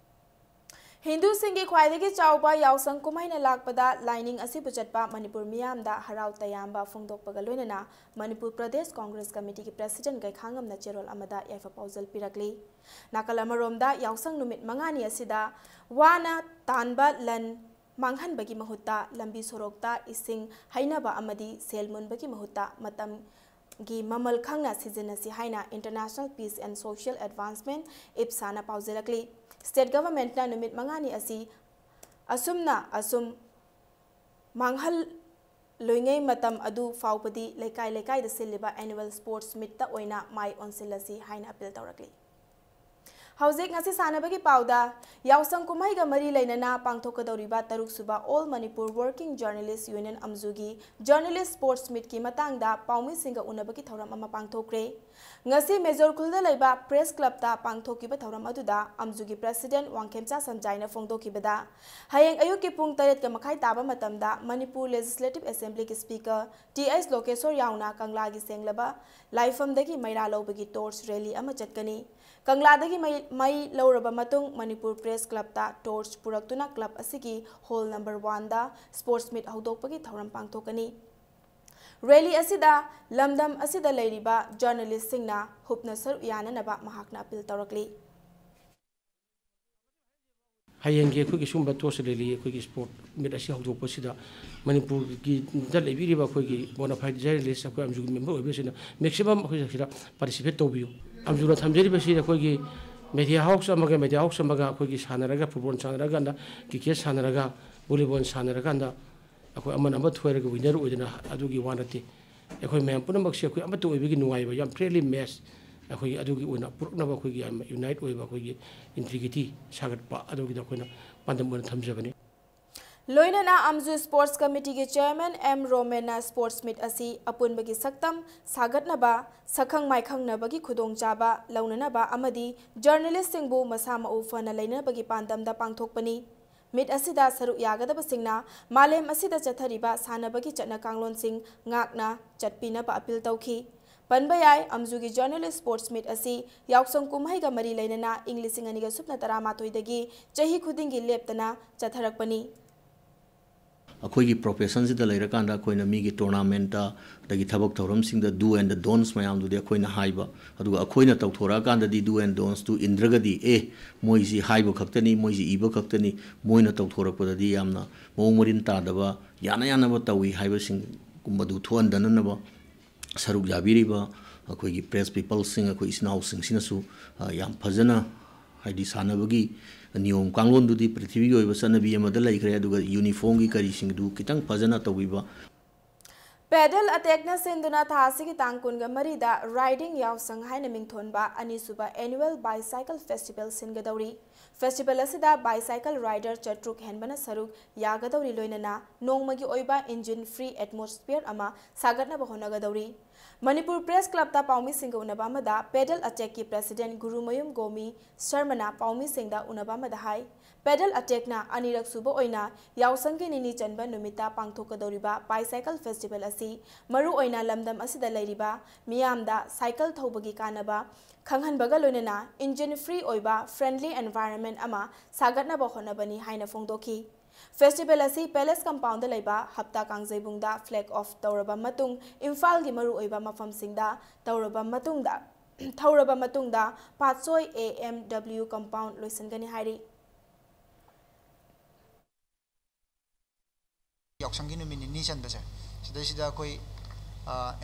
ꯍꯤꯟꯗꯨꯁꯤꯡꯒꯤ ꯈ꯭ꯋꯥꯏꯗꯒꯤ ꯆꯥꯎꯕ ꯌꯥꯎꯁꯪ ꯀꯨꯝꯍꯩꯅ ꯂꯥꯛꯄꯗ ꯂꯥꯏꯅꯤꯡ ꯑꯁꯤꯕꯨ ꯆꯠꯄ ꯃꯅꯤꯄꯨꯔ ꯃꯤꯌꯥꯝꯗ ꯍꯔꯥꯎ ꯇꯌꯥꯝꯕ ꯐꯣꯡꯗꯣꯛꯄꯒ ꯂꯣꯏꯅꯅ ꯃꯅꯤꯄꯨꯔ ꯄ꯭ꯔꯗꯦꯁ ꯀꯣꯡꯒ꯭ꯔꯦꯁ ꯀꯃꯤꯇꯤꯒꯤ ꯄ꯭ꯔꯦꯁꯤꯗꯦꯟꯠ ꯒꯩꯈꯥꯉꯝꯅ ꯆꯦꯔꯣꯜ ꯑꯃꯗ ꯌꯥꯏꯐ ꯄꯥꯎꯖꯦꯜ ꯄꯤꯔꯛꯂꯤ꯫ ꯅꯥꯀꯜ ꯑꯃꯔꯣꯝꯗ ꯌꯥꯎꯁꯪ ꯅꯨꯃꯤꯠ ꯃꯉꯥꯅꯤ ꯑꯁꯤꯗ ꯋꯥꯅ ꯇꯥꯟꯕ ꯂꯟ ꯃꯥꯡꯍꯟꯕꯒꯤ ꯃꯍꯨꯠꯇ ꯂꯝꯕꯤ ꯁꯣꯔꯣꯛꯇ ꯏꯁꯤꯡ ꯍꯩꯅꯕ ꯑꯃꯗꯤ ꯁꯦꯜ ꯃꯨꯟꯕꯒꯤ ꯃꯍꯨꯠꯇ ꯃꯇꯝ ꯒꯤ ꯃꯃꯜ ꯈꯪꯅ ꯁꯤꯖꯤꯟꯅꯁꯤ ꯍꯥꯏꯅ International Peace and Social Advancement, ꯏꯞꯁꯥꯅ ꯄꯥꯎꯖꯦꯜꯂꯛꯂꯤ꯫ ꯁ꯭ꯇꯦꯠ ꯒꯚꯔꯟꯃꯦꯟꯠꯅ ꯅꯨꯃꯤꯠ ꯃꯉꯥꯅꯤ ꯑꯁꯤ ꯑꯁꯨꯝꯅ ꯑꯁꯨꯝ ꯃꯥꯡꯍꯜꯂꯣꯏꯉꯩ ꯃꯇꯝ ꯑꯗꯨ ꯐꯥꯎꯕꯗꯤ ꯂꯩꯀꯥꯏ ꯂꯩꯀꯥꯏꯗ ꯁꯤꯜꯂꯤꯕ ꯑꯦꯅꯨꯋꯦꯜ ꯁ꯭ꯄꯣꯔꯠꯁ ꯃꯤꯠꯇ ꯑꯣꯏꯅ ꯃꯥꯏ ꯑꯣꯟꯁꯤꯜꯂꯁꯤ ꯍꯥꯏꯅ ꯑꯄꯤꯜ ꯇꯧꯔꯛꯂꯤ꯫ ꯍꯧꯖꯤꯛ ꯉꯁꯤ ꯁꯥꯟꯅꯕꯒꯤ ꯄꯥꯎꯗ, ꯌꯥꯎꯁꯪ ꯀꯨꯝꯍꯩꯒ ꯃꯔꯤ ꯂꯩꯅꯅ ꯄꯥꯡꯊꯣꯛꯀꯗꯧꯔꯤꯕ ꯇꯔꯨꯛ ꯁꯨꯕ All Manipur Working Journalist Union, ꯑꯝꯖꯨꯒꯤ Journalist Sports Meetꯀꯤ ꯃꯇꯥꯡꯗ ꯄꯥꯎꯃꯤꯁꯤꯡꯒ ꯎꯅꯕꯒꯤ ꯊꯧꯔꯝ ꯑꯃ ꯄꯥꯡꯊꯣꯛꯈ꯭ꯔꯦ꯫ ꯉꯁꯤ ꯃꯦꯖꯣꯔ ꯈꯨꯜꯗ ꯂꯩꯕ Press Clubꯇ ꯄꯥꯡꯊꯣꯛꯈꯤꯕ ꯊꯧꯔꯝ ꯑꯗꯨꯗ ꯑꯝꯖꯨꯒꯤ President ꯋꯥꯡꯈꯦꯝꯆꯥ ꯁꯟꯖꯥꯏꯅ ꯐꯣꯡꯗꯣꯛꯈꯤꯕꯗ, ꯍꯌꯦꯡ ꯑꯌꯨꯛꯀꯤ ꯄꯨꯡ ꯇꯔꯦꯠꯀ ꯃꯈꯥꯏ ꯇꯥꯕ ꯃꯇꯝꯗ ꯃꯅꯤꯄꯨꯔ Legislative Assemblyꯒꯤ Speaker ꯇꯤ ꯑꯩꯆ ꯂꯣꯀꯦꯁꯣꯔ ꯌꯥꯎꯅ ꯀꯪꯂꯥꯒꯤ ꯁꯦꯡꯂꯕ ꯂꯥꯏꯐꯝꯗꯒꯤ ꯃꯩꯔꯥ ꯂꯧꯕꯒꯤ torch rally ꯑꯃ ꯆꯠꯀꯅꯤ꯫ ꯀꯪꯂꯥꯗꯒꯤ ꯃꯩ, ꯃꯩ ꯂꯧꯔꯕ ꯃꯇꯨꯡ ꯃꯅꯤꯄꯨꯔ Press Clubꯇ torch ꯄꯨꯔꯛꯇꯨꯅ club ꯑꯁꯤꯒꯤ hall number oneꯗ Sports Meet ꯍꯧꯗꯣꯛꯄꯒꯤ ꯊꯧꯔꯝ ꯄꯥꯡꯊꯣꯛꯀꯅꯤ꯫ Rally ꯑꯁꯤꯗ ꯂꯝꯗꯝ ꯑꯁꯤꯗ ꯂꯩꯔꯤꯕ journalistꯁꯤꯡꯅ ꯍꯨꯞꯅ ꯁꯔꯨꯛ ꯌꯥꯅꯅꯕ ꯃꯍꯥꯛꯅ appeal ꯇꯧꯔꯛꯂꯤ꯫ ꯍꯌꯦꯡꯒꯤ ꯑꯩꯈꯣꯏꯒꯤ ꯁꯤꯒꯨꯝꯕ torch rally, ꯑꯩꯈꯣꯏꯒꯤ Sports Meet ꯑꯁꯤ ꯍꯧꯗꯣꯛꯄꯁꯤꯗ ꯃꯅꯤꯄꯨꯔꯒꯤꯗ ꯂꯩꯕꯤꯔꯤꯕ ꯑꯩꯈꯣꯏꯒꯤ bona fide journalist, ꯑꯩꯈꯣꯏ ꯑꯝꯖꯨꯒꯤ member ꯑꯣꯏꯕꯁꯤꯡꯅ maximum ꯑꯩꯈꯣꯏ ꯁꯤꯗ participate ꯇꯧꯕꯤꯌꯨ꯫ ꯑꯝꯖꯨꯅ ꯊꯝꯖꯔꯤꯕꯁꯤ ꯑꯩꯈꯣꯏꯒꯤ media house ꯑꯃꯒ media house ꯑꯃꯒ ꯑꯩꯈꯣꯏꯒꯤ ꯁꯥꯟꯅꯔꯒ, football ꯁꯥꯟꯅꯔꯀꯥꯟꯗ, cricket ꯁꯥꯟꯅꯔꯒ, volleyball ꯁꯥꯟꯅꯔꯀꯥꯟꯗ ꯑꯩꯈꯣꯏ ꯑꯃꯅ ꯑꯃ ꯊꯣꯏꯔꯒ winner ꯑꯣꯏꯗꯅ ꯑꯗꯨꯒꯤ ꯋꯥ ꯅꯠꯇꯦ꯫ ꯑꯩꯈꯣꯏ ꯃꯌꯥꯝ ꯄꯨꯝꯅꯃꯛꯁꯦ ꯑꯩꯈꯣꯏ ꯑꯃꯠꯇ ꯑꯣꯏꯕꯒꯤ ꯅꯨꯡꯉꯥꯏꯕ, ꯌꯥꯝ friendly match, ꯑꯩꯈꯣꯏꯒꯤ ꯑꯗꯨꯒꯤ ꯑꯣꯏꯅ ꯄꯨꯔꯛꯅꯕ ꯑꯩꯈꯣꯏꯒꯤ ꯌꯥꯝ unite ꯑꯣꯏꯕ ꯑꯩꯈꯣꯏꯒꯤ integrity ꯁꯥꯒꯠꯄ ꯑꯗꯨꯒꯤꯗ ꯑꯩꯈꯣꯏꯅ ꯄꯥꯟꯗꯝ ꯑꯣꯏꯅ ꯊꯝꯖꯕꯅꯤ꯫ ꯂꯣꯏꯅꯅ ꯑꯝꯖꯨ Sports Committeeꯒꯤ Chairman ꯑꯦꯝ ꯔꯣꯃꯦꯟꯅ Sports Meet ꯑꯁꯤ ꯑꯄꯨꯟꯕꯒꯤ ꯁꯛꯇꯝ ꯁꯥꯒꯠꯅꯕ, ꯁꯛꯈꯪ ꯃꯥꯏꯈꯪꯅꯕꯒꯤ ꯈꯨꯗꯣꯡꯆꯥꯕ ꯂꯧꯅꯅꯕ ꯑꯃꯗꯤ journalistꯁꯤꯡꯕꯨ ꯃꯁꯥ ꯃꯎ ꯐꯅ ꯂꯩꯅꯕꯒꯤ ꯄꯥꯟꯗꯝꯗ ꯄꯥꯡꯊꯣꯛꯄꯅꯤ꯫ Meet ꯑꯁꯤꯗ ꯁꯔꯨꯛ ꯌꯥꯒꯗꯕꯁꯤꯡꯅ ꯃꯥꯂꯦꯝ ꯑꯁꯤꯗ ꯆꯠꯊꯔꯤꯕ ꯁꯥꯟꯅꯕꯒꯤ ꯆꯠꯅ ꯀꯥꯡꯂꯣꯟꯁꯤꯡ ꯉꯥꯛꯅ ꯆꯠꯄꯤꯅꯕ appeal ꯇꯧꯈꯤ꯫ ꯄꯟꯕ ꯌꯥꯏ, ꯑꯝꯖꯨꯒꯤ Journalist Sports Meet ꯑꯁꯤ ꯌꯥꯎꯁꯪ ꯀꯨꯝꯍꯩꯒ ꯃꯔꯤ ꯂꯩꯅꯅ ꯏꯪ ꯂꯤꯁꯤꯡ ꯑꯅꯤꯒ ꯁꯨꯞꯅ ꯇꯔꯥꯃꯥꯊꯣꯏꯗꯒꯤ ꯆꯍꯤ ꯈꯨꯗꯤꯡꯒꯤ ꯂꯦꯞꯇꯅ ꯆꯠꯊꯔꯛꯄꯅꯤ꯫ ꯑꯩꯈꯣꯏꯒꯤ professionꯁꯤꯗ ꯂꯩꯔꯀꯥꯟꯗ ꯑꯩꯈꯣꯏꯅ ꯃꯤꯒꯤ tournamentꯇ, ꯑꯗꯒꯤ ꯊꯕꯛ ꯊꯧꯔꯝꯁꯤꯡꯗ do and don'ts ꯃꯌꯥꯝꯗꯨꯗꯤ ꯑꯩꯈꯣꯏꯅ ꯍꯥꯏꯕ, ꯑꯗꯨꯒ ꯑꯩꯈꯣꯏꯅ ꯇꯧꯊꯣꯔꯛꯑꯀꯥꯟꯗꯗꯤ do and don'tsꯇꯨ ꯏꯟꯗ꯭ꯔꯒꯗꯤ, ꯑꯦ, ꯃꯣꯏꯁꯤ ꯍꯥꯏꯕ ꯈꯛꯇꯅꯤ, ꯃꯣꯏꯁꯤ ꯏꯕ ꯈꯛꯇꯅꯤ, ꯃꯣꯏꯅ ꯇꯧꯊꯣꯔꯛꯄꯗꯗꯤ ꯌꯥꯝꯅ ꯃꯑꯣꯡ ꯃꯔꯤꯟ ꯇꯥꯗꯕ, ꯌꯥꯅ ꯌꯥꯅꯕ ꯇꯧꯏ ꯍꯥꯏꯕꯁꯤꯡꯒꯨꯝꯕꯗꯨ ꯊꯣꯛꯍꯟꯗꯅꯅꯕ ꯁꯔꯨꯛ ꯌꯥꯕꯤꯔꯤꯕ ꯑꯩꯈꯣꯏꯒꯤ press peopleꯁꯤꯡ, ꯑꯩꯈꯣꯏ ꯏꯆꯤꯟ ꯏꯅꯥꯎꯁꯤꯡꯁꯤꯅꯁꯨ, ꯑ, ꯌꯥꯝ ꯐꯖꯅ, ꯍꯥꯏꯗꯤ ꯁꯥꯟꯅꯕꯒꯤ ꯅꯤꯌꯣꯝ ꯀꯥꯡꯂꯣꯟꯗꯨꯗꯤ ꯄ꯭ꯔꯤꯊꯤꯕꯤꯒꯤ ꯑꯣꯏꯕ ꯆꯠꯅꯕꯤ ꯑꯃꯗ ꯂꯩꯈ꯭ꯔꯦ, ꯑꯗꯨꯒ uniformꯒꯤ ꯀꯔꯤꯁꯤꯡꯗꯨ ꯈꯤꯇꯪ ꯐꯖꯅ ꯇꯧꯕꯤꯕ꯫ Pedal Attackꯅ ꯁꯤꯟꯗꯨꯅ ꯊꯥ ꯑꯁꯤꯒꯤ ꯇꯥꯡ ꯀꯨꯟꯒ ꯃꯔꯤꯗ Riding ꯌꯥꯎꯁꯪ ꯍꯥꯏꯅ ꯃꯤꯡꯊꯣꯟꯕ ꯑꯅꯤꯁꯨꯕ Annual Bicycle Festival ꯁꯤꯟꯒꯗꯧꯔꯤ꯫ Festival ꯑꯁꯤꯗ bicycle rider ꯆꯥꯇ꯭ꯔꯨꯛ ꯍꯦꯟꯕꯅ ꯁꯔꯨꯛ ꯌꯥꯒꯗꯧꯔꯤ, ꯂꯣꯏꯅꯅ ꯅꯣꯡꯃꯒꯤ ꯑꯣꯏꯕ engine free atmosphere ꯑꯃ ꯁꯥꯒꯠꯅꯕ ꯍꯣꯠꯅꯒꯗꯧꯔꯤ꯫ ꯃꯅꯤꯄꯨꯔ Press Clubꯇ ꯄꯥꯎꯃꯤꯁꯤꯡꯒ ꯎꯅꯕ ꯑꯃꯗ Pedal Attackꯀꯤ President ꯒꯨꯔꯨꯃꯌꯨꯝ ꯒꯣꯃꯤ ꯁꯔꯃꯅ ꯄꯥꯎꯃꯤꯁꯤꯡꯗ ꯎꯅꯕ ꯑꯃꯗ ꯍꯥꯏ, Pedal Attackꯅ ꯑꯅꯤꯔꯛ ꯁꯨꯕ ꯑꯣꯏꯅ ꯌꯥꯎꯁꯪꯒꯤ ꯅꯤꯅꯤ ꯆꯟꯕ ꯅꯨꯃꯤꯠꯇ ꯄꯥꯡꯊꯣꯛꯀꯗꯧꯔꯤꯕ bicycle festival ꯑꯁꯤ ꯃꯔꯨꯑꯣꯏꯅ ꯂꯝꯗꯝ ꯑꯁꯤꯗ ꯂꯩꯔꯤꯕ ꯃꯤꯌꯥꯝꯗ cycle ꯊꯧꯕꯒꯤ ꯀꯥꯟꯅꯕ ꯈꯪꯍꯟꯕꯒ ꯂꯣꯏꯅꯅ engine free ꯑꯣꯏꯕ friendly environment ꯑꯃ ꯁꯥꯒꯠꯅꯕ ꯍꯣꯠꯅꯕꯅꯤ ꯍꯥꯏꯅ ꯐꯣꯡꯗꯣꯛꯈꯤ꯫ Festival ꯑꯁꯤ Palace Compoundꯗ ꯂꯩꯕ ꯍꯞꯇꯥ ꯀꯥꯡꯖꯩꯕꯨꯡꯗ flag off ꯇꯧꯔꯕ ꯃꯇꯨꯡ ꯏꯝꯐꯥꯜꯒꯤ ꯃꯔꯨꯑꯣꯏꯕ ꯃꯐꯝꯁꯤꯡꯗ ꯇꯧꯔꯕ ꯃꯇꯨꯡꯗ, ꯊꯧꯔꯕ ꯃꯇꯨꯡꯗ ꯄꯥꯠꯁꯣꯏ A M W compound ꯂꯣꯏꯁꯤꯟꯒꯅꯤ ꯍꯥꯏꯔꯤ꯫ ꯌꯥꯎꯁꯪꯒꯤ ꯅꯨꯃꯤꯠ ꯅꯤꯅꯤ ꯆꯟꯕꯁꯦ, ꯁꯤꯗꯩꯁꯤꯗ ꯑꯩꯈꯣꯏ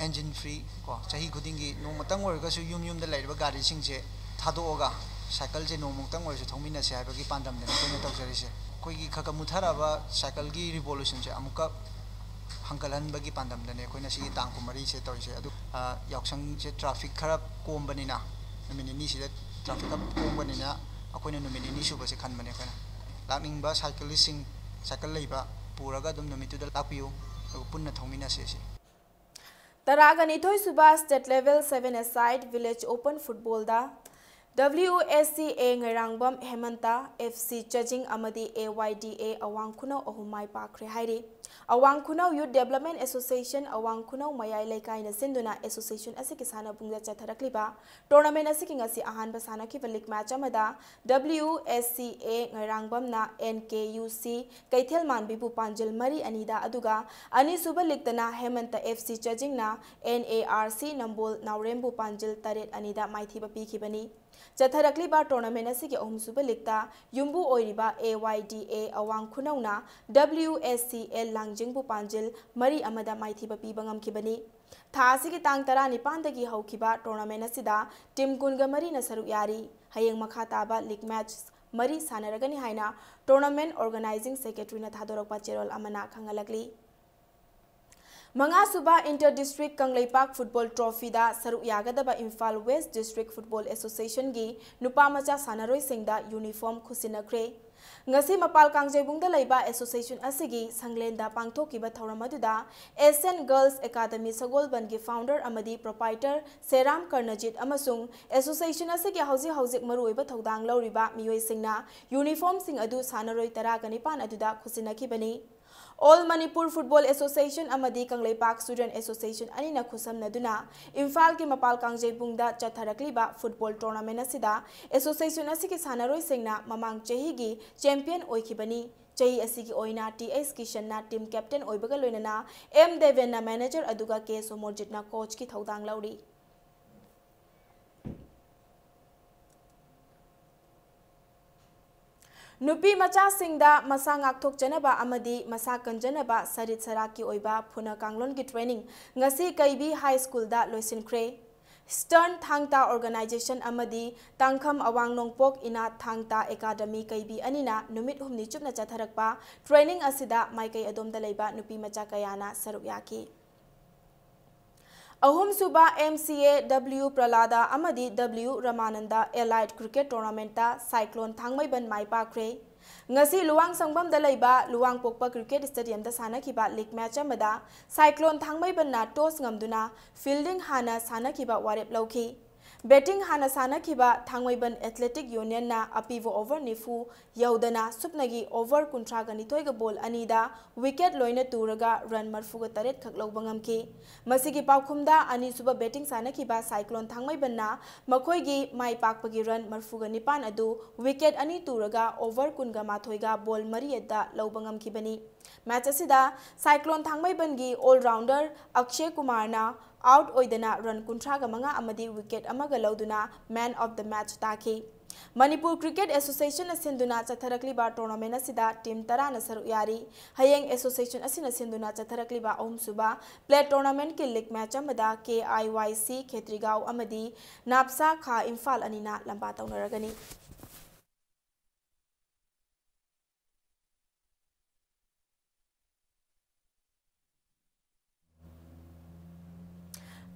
engine free ꯀꯣ, ꯆꯍꯤ ꯈꯨꯗꯤꯡꯒꯤ ꯅꯣꯡꯃꯇꯪ ꯑꯣꯏꯔꯒꯁꯨ ꯌꯨꯝ ꯌꯨꯝꯗ ꯂꯩꯔꯤꯕ ꯒꯥꯔꯤꯁꯤꯡꯁꯦ ꯊꯥꯗꯣꯛꯑꯒ cycleꯁꯦ ꯅꯣꯡꯃꯇꯪ ꯑꯣꯏꯔꯁꯨ ꯊꯧꯃꯤꯟꯅꯁꯦ ꯍꯥꯏꯕꯒꯤ ꯄꯥꯟꯗꯝꯗꯅꯤ ꯑꯩꯈꯣꯏꯅ ꯇꯧꯖꯔꯤꯁꯦ꯫ ꯑꯩꯈꯣꯏꯒꯤ ꯈꯔ ꯈꯔ ꯃꯨꯠꯊꯔꯛꯑꯕ cycleꯒꯤ revolutionꯁꯦ ꯑꯃꯨꯛꯀ ꯍꯪꯒꯠꯍꯟꯕꯒꯤ ꯄꯥꯟꯗꯝꯗꯅꯦ ꯑꯩꯈꯣꯏꯅ ꯁꯤꯒꯤ ꯇꯥꯡ ꯀꯨꯟꯃꯔꯤꯁꯦ ꯇꯧꯔꯤꯁꯦ꯫ ꯑꯗꯨ ꯌꯥꯎꯁꯪꯁꯦ traffic ꯈꯔ ꯀꯣꯝꯕꯅꯤꯅ, ꯅꯨꯃꯤꯠ ꯅꯤꯅꯤꯁꯤꯗ traffic ꯈꯔ ꯀꯣꯝꯕꯅꯤꯅ ꯑꯩꯈꯣꯏꯅ ꯅꯨꯃꯤꯠ ꯅꯤꯅꯤ ꯁꯨꯕꯁꯦ ꯈꯟꯕꯅꯦ ꯑꯩꯈꯣꯏꯅ꯫ ꯂꯥꯛꯅꯤꯡꯕ cyclistꯁꯤꯡ, cycle ꯂꯩꯕ ꯄꯨꯔꯒ ꯑꯗꯨꯝ ꯅꯨꯃꯤꯠꯇꯨꯗ ꯂꯥꯛꯄꯤꯌꯨ, ꯑꯗꯨꯒ ꯄꯨꯟꯅ ꯊꯧꯃꯤꯟꯅꯁꯦ ꯁꯤ꯫ ꯇꯔꯥꯒ ꯅꯤꯊꯣꯏ ꯁꯨꯕ State Level Seven-a-side Village Open Footballꯗ W S C A ꯉꯩꯔꯥꯡꯕꯝ ꯍꯦꯃꯟꯇ, F C ꯆꯖꯤꯡ ꯑꯃꯗꯤ A Y D A ꯑꯋꯥꯡ ꯈꯨꯅꯧ ꯑꯍꯨꯝ ꯃꯥꯏ ꯄꯥꯛꯈ꯭ꯔꯦ ꯍꯥꯏꯔꯤ꯫ ꯑꯋꯥꯡ ꯈꯨꯅꯧ Youth Development Association ꯑꯋꯥꯡ ꯈꯨꯅꯧ ꯃꯌꯥꯏ ꯂꯩꯀꯥꯏꯅ ꯁꯤꯟꯗꯨꯅ association ꯑꯁꯤꯒꯤ ꯁꯥꯟꯅꯕꯨꯡꯗ ꯆꯠꯊꯔꯛꯂꯤꯕ tournament ꯑꯁꯤꯒꯤ ꯉꯁꯤ ꯑꯍꯥꯟꯕ ꯁꯥꯟꯅꯈꯤꯕ league match ꯑꯃꯗ W S C A ꯉꯩꯔꯥꯡꯕꯝꯅ N K U C ꯀꯩꯊꯦꯜ ꯃꯥꯟꯕꯤꯕꯨ ꯄꯥꯟꯖꯤꯜ ꯃꯔꯤ ꯑꯅꯤꯗ, ꯑꯗꯨꯒ ꯑꯅꯤꯁꯨꯕ leagueꯇꯅ ꯍꯦꯃꯟꯇ F C ꯆꯖꯤꯡꯅ N A R C ꯅꯝꯕꯣꯜ ꯅꯥꯎꯔꯦꯝꯕꯨ ꯄꯥꯟꯖꯤꯜ ꯇꯔꯦꯠ ꯑꯅꯤꯗ ꯃꯥꯏꯊꯤꯕ ꯄꯤꯈꯤꯕꯅꯤ꯫ ꯆꯠꯊꯔꯛꯂꯤꯕ tournament ꯑꯁꯤꯒꯤ ꯑꯍꯨꯝꯁꯨꯕ leagueꯇ ꯌꯨꯝꯕꯨ ꯑꯣꯏꯔꯤꯕ A Y D A ꯑꯋꯥꯡ ꯈꯨꯅꯧꯅ W S C L ꯂꯥꯡꯖꯤꯡꯕꯨ ꯄꯥꯟꯖꯤꯜ ꯃꯔꯤ ꯑꯃꯗ ꯃꯥꯏꯊꯤꯕ ꯄꯤꯕ ꯉꯝꯈꯤꯕꯅꯤ꯫ ꯊꯥ ꯑꯁꯤꯒꯤ ꯇꯥꯡ ꯇꯔꯥꯅꯤꯄꯥꯟꯗꯒꯤ ꯍꯧꯈꯤꯕ tournament ꯑꯁꯤꯗ team ꯀꯨꯟꯒ ꯃꯔꯤꯅ ꯁꯔꯨꯛ ꯌꯥꯔꯤ꯫ ꯍꯌꯦꯡ ꯃꯈꯥ ꯇꯥꯕ league match ꯃꯔꯤ ꯁꯥꯟꯅꯔꯒꯅꯤ ꯍꯥꯏꯅ tournament organizing secretaryꯅ ꯊꯥꯗꯣꯔꯛꯄ ꯆꯦꯔꯣꯜ ꯑꯃꯅ ꯈꯪꯍꯜꯂꯛꯂꯤ꯫ ꯃꯉꯥꯁꯨꯕ Inter District ꯀꯪꯂꯩꯄꯥꯛ Football Trophyꯗ ꯁꯔꯨꯛ ꯌꯥꯒꯗꯕ ꯏꯝꯐꯥꯜ West District Football Associationꯒꯤ ꯅꯨꯄꯥ ꯃꯆꯥ ꯁꯥꯟꯅꯔꯣꯏꯁꯤꯡꯗ uniform ꯈꯨꯠꯁꯤꯟꯅꯈ꯭ꯔꯦ꯫ ꯉꯁꯤ ꯃꯄꯥꯜ ꯀꯥꯡꯖꯩꯕꯨꯡꯗ ꯂꯩꯕ association ꯑꯁꯤꯒꯤ ꯁꯪꯂꯦꯟꯗ ꯄꯥꯡꯊꯣꯛꯈꯤꯕ ꯊꯧꯔꯝ ꯑꯗꯨꯗ Asian Girls Academy ꯁꯒꯣꯜꯕꯟꯒꯤ founder ꯑꯃꯗꯤ proprietor ꯁꯦꯔꯥꯝ ꯀꯔꯅꯖꯤꯠ ꯑꯃꯁꯨꯡ association ꯑꯁꯤꯒꯤ ꯍꯧꯖꯤꯛ ꯍꯧꯖꯤꯛ ꯃꯔꯨꯑꯣꯏꯕ ꯊꯧꯗꯥꯡ ꯂꯧꯔꯤꯕ ꯃꯤꯑꯣꯏꯁꯤꯡꯅ uniformꯁꯤꯡ ꯑꯗꯨ ꯁꯥꯟꯅꯔꯣꯏ ꯇꯔꯥꯒ ꯅꯤꯄꯥꯟ ꯑꯗꯨꯗ ꯈꯨꯠꯁꯤꯟꯅꯈꯤꯕꯅꯤ꯫ All Manipur Football Association ꯑꯃꯗꯤ ꯀꯪꯂꯩꯄꯥꯛ Student Association ꯑꯅꯤꯅ ꯈꯨꯠꯁꯝꯅꯗꯨꯅ ꯏꯝꯐꯥꯜꯒꯤ ꯃꯄꯥꯜ ꯀꯥꯡꯖꯩꯕꯨꯡꯗ ꯆꯠꯊꯔꯛꯂꯤꯕ football tournament ꯑꯁꯤꯗ association ꯑꯁꯤꯒꯤ ꯁꯥꯟꯅꯔꯣꯏꯁꯤꯡꯅ ꯃꯃꯥꯡ ꯆꯍꯤꯒꯤ champion ꯑꯣꯏꯈꯤꯕꯅꯤ꯫ ꯆꯍꯤ ꯑꯁꯤꯒꯤ ꯑꯣꯏꯅ T H ꯀꯤꯁꯟꯅ team captain ꯑꯣꯏꯕꯒ ꯂꯣꯏꯅꯅ M ꯗꯦꯕꯦꯟꯅ manager ꯑꯗꯨꯒ K ꯁꯣꯃꯣꯔꯖꯤꯠꯅ coachꯀꯤ ꯊꯧꯗꯥꯡ ꯂꯧꯔꯤ꯫ ꯅꯨꯄꯤ ꯃꯆꯥꯁꯤꯡꯗ ꯃꯁꯥ ꯉꯥꯛꯊꯣꯛꯆꯅꯕ ꯑꯃꯗꯤ ꯃꯁꯥ ꯀꯟꯖꯅꯕ ꯁꯔꯤꯠ ꯁꯔꯥꯛꯀꯤ ꯑꯣꯏꯕ ꯐꯨꯅ ꯀꯥꯡꯂꯣꯟꯒꯤ training ꯉꯁꯤ ꯀꯩꯕꯤ High Schoolꯗ ꯂꯣꯏꯁꯤꯟꯈ꯭ꯔꯦ꯫ Stern ꯊꯥꯡ ꯇꯥ Organization ꯑꯃꯗꯤ ꯇꯥꯡꯈꯝ ꯑꯋꯥꯡ ꯅꯣꯡꯄꯣꯛ ꯏꯅꯥꯠ ꯊꯥꯡ ꯇꯥ Academy ꯀꯩꯕꯤ ꯑꯅꯤꯅ ꯅꯨꯃꯤꯠ ꯍꯨꯝꯅꯤ ꯆꯨꯞꯅ ꯆꯠꯊꯔꯛꯄ training ꯑꯁꯤꯗ ꯃꯥꯏꯀꯩ ꯑꯗꯣꯝꯗ ꯂꯩꯕ ꯅꯨꯄꯤ ꯃꯆꯥ ꯀꯌꯥꯅ ꯁꯔꯨꯛ ꯌꯥꯈꯤ꯫ ꯑꯍꯨꯝꯁꯨꯕ M C A W ꯄ꯭ꯔꯂꯥꯗꯥ ꯑꯃꯗꯤ W ꯔꯃꯥꯅꯟꯗ Elite Cricket Tournamentꯇ Cyclone ꯊꯥꯡꯃꯩꯕꯟ ꯃꯥꯏ ꯄꯥꯛꯈ꯭ꯔꯦ꯫ ꯉꯁꯤ ꯂꯨꯋꯥꯡ ꯁꯪꯕꯝꯗ ꯂꯩꯕ ꯂꯨꯋꯥꯡꯄꯣꯛꯄ Cricket Stadiumꯗ ꯁꯥꯟꯅꯈꯤꯕ league match ꯑꯃꯗ Cyclone ꯊꯥꯡꯃꯩꯕꯟꯅ toss ꯉꯝꯗꯨꯅ fielding ꯍꯥꯟꯅ ꯁꯥꯟꯅꯈꯤꯕ ꯋꯥꯔꯦꯞ ꯂꯧꯈꯤ꯫ Batting ꯍꯥꯟꯅ ꯁꯥꯟꯅꯈꯤꯕ ꯊꯥꯡꯃꯩꯕꯟ Athletic Unionꯅ ꯑꯄꯤꯕ over ꯅꯤꯐꯨ ꯌꯧꯗꯅ ꯁꯨꯞꯅꯒꯤ over ꯀꯨꯟꯊ꯭ꯔꯥꯒ ꯅꯤꯊꯣꯏꯒ ball ꯑꯅꯤꯗ wicket ꯂꯣꯏꯅ ꯇꯨꯔꯒ run ꯃꯔꯐꯨꯒ ꯇꯔꯦꯠ ꯈꯛ ꯂꯧꯕ ꯉꯝꯈꯤ꯫ ꯃꯁꯤꯒꯤ ꯄꯥꯎꯈꯨꯝꯗ ꯑꯅꯤꯁꯨꯕ batting ꯁꯥꯟꯅꯈꯤꯕ Cyclone ꯊꯥꯡꯃꯩꯕꯟꯅ ꯃꯈꯣꯏꯒꯤ ꯃꯥꯏ ꯄꯥꯛꯄꯒꯤ run ꯃꯔꯐꯨꯒ ꯅꯤꯄꯥꯟ ꯑꯗꯨ wicket ꯑꯅꯤ ꯇꯨꯔꯒ over ꯀꯨꯟꯒ ꯃꯥꯊꯣꯏꯒ ball ꯃꯔꯤꯗ ꯂꯧꯕ ꯉꯝꯈꯤꯕꯅꯤ꯫ Match ꯑꯁꯤꯗ Cyclone ꯊꯥꯡꯃꯩꯕꯟꯒꯤ all-rounder ꯑꯛꯁꯦ ꯀꯨꯃꯥꯔꯅ out ꯑꯣꯏꯗꯅ run ꯀꯨꯟꯊ꯭ꯔꯥꯒ ꯃꯉꯥ ꯑꯃꯗꯤ wicket ꯑꯃꯒ ꯂꯧꯗꯨꯅ man of the match ꯇꯥꯈꯤ꯫ ꯃꯅꯤꯄꯨꯔ Cricket Associationꯅ ꯁꯤꯟꯗꯨꯅ ꯆꯠꯊꯔꯛꯂꯤꯕ tournament ꯑꯁꯤꯗ team ꯇꯔꯥꯅ ꯁꯔꯨꯛ ꯌꯥꯔꯤ꯫ ꯍꯌꯦꯡ association ꯑꯁꯤꯅ ꯁꯤꯟꯗꯨꯅ ꯆꯠꯊꯔꯛꯂꯤꯕ ꯑꯍꯨꯝꯁꯨꯕ plate tournamentꯀꯤ league match ꯑꯃꯗ K I Y C ꯈꯦꯇ꯭ꯔꯤꯒꯥꯎ ꯑꯃꯗꯤ ꯅꯥꯞꯁꯥ ꯈꯥ ꯏꯝꯐꯥꯜ ꯑꯅꯤꯅ ꯂꯝꯕꯥ ꯇꯧꯅꯔꯒꯅꯤ꯫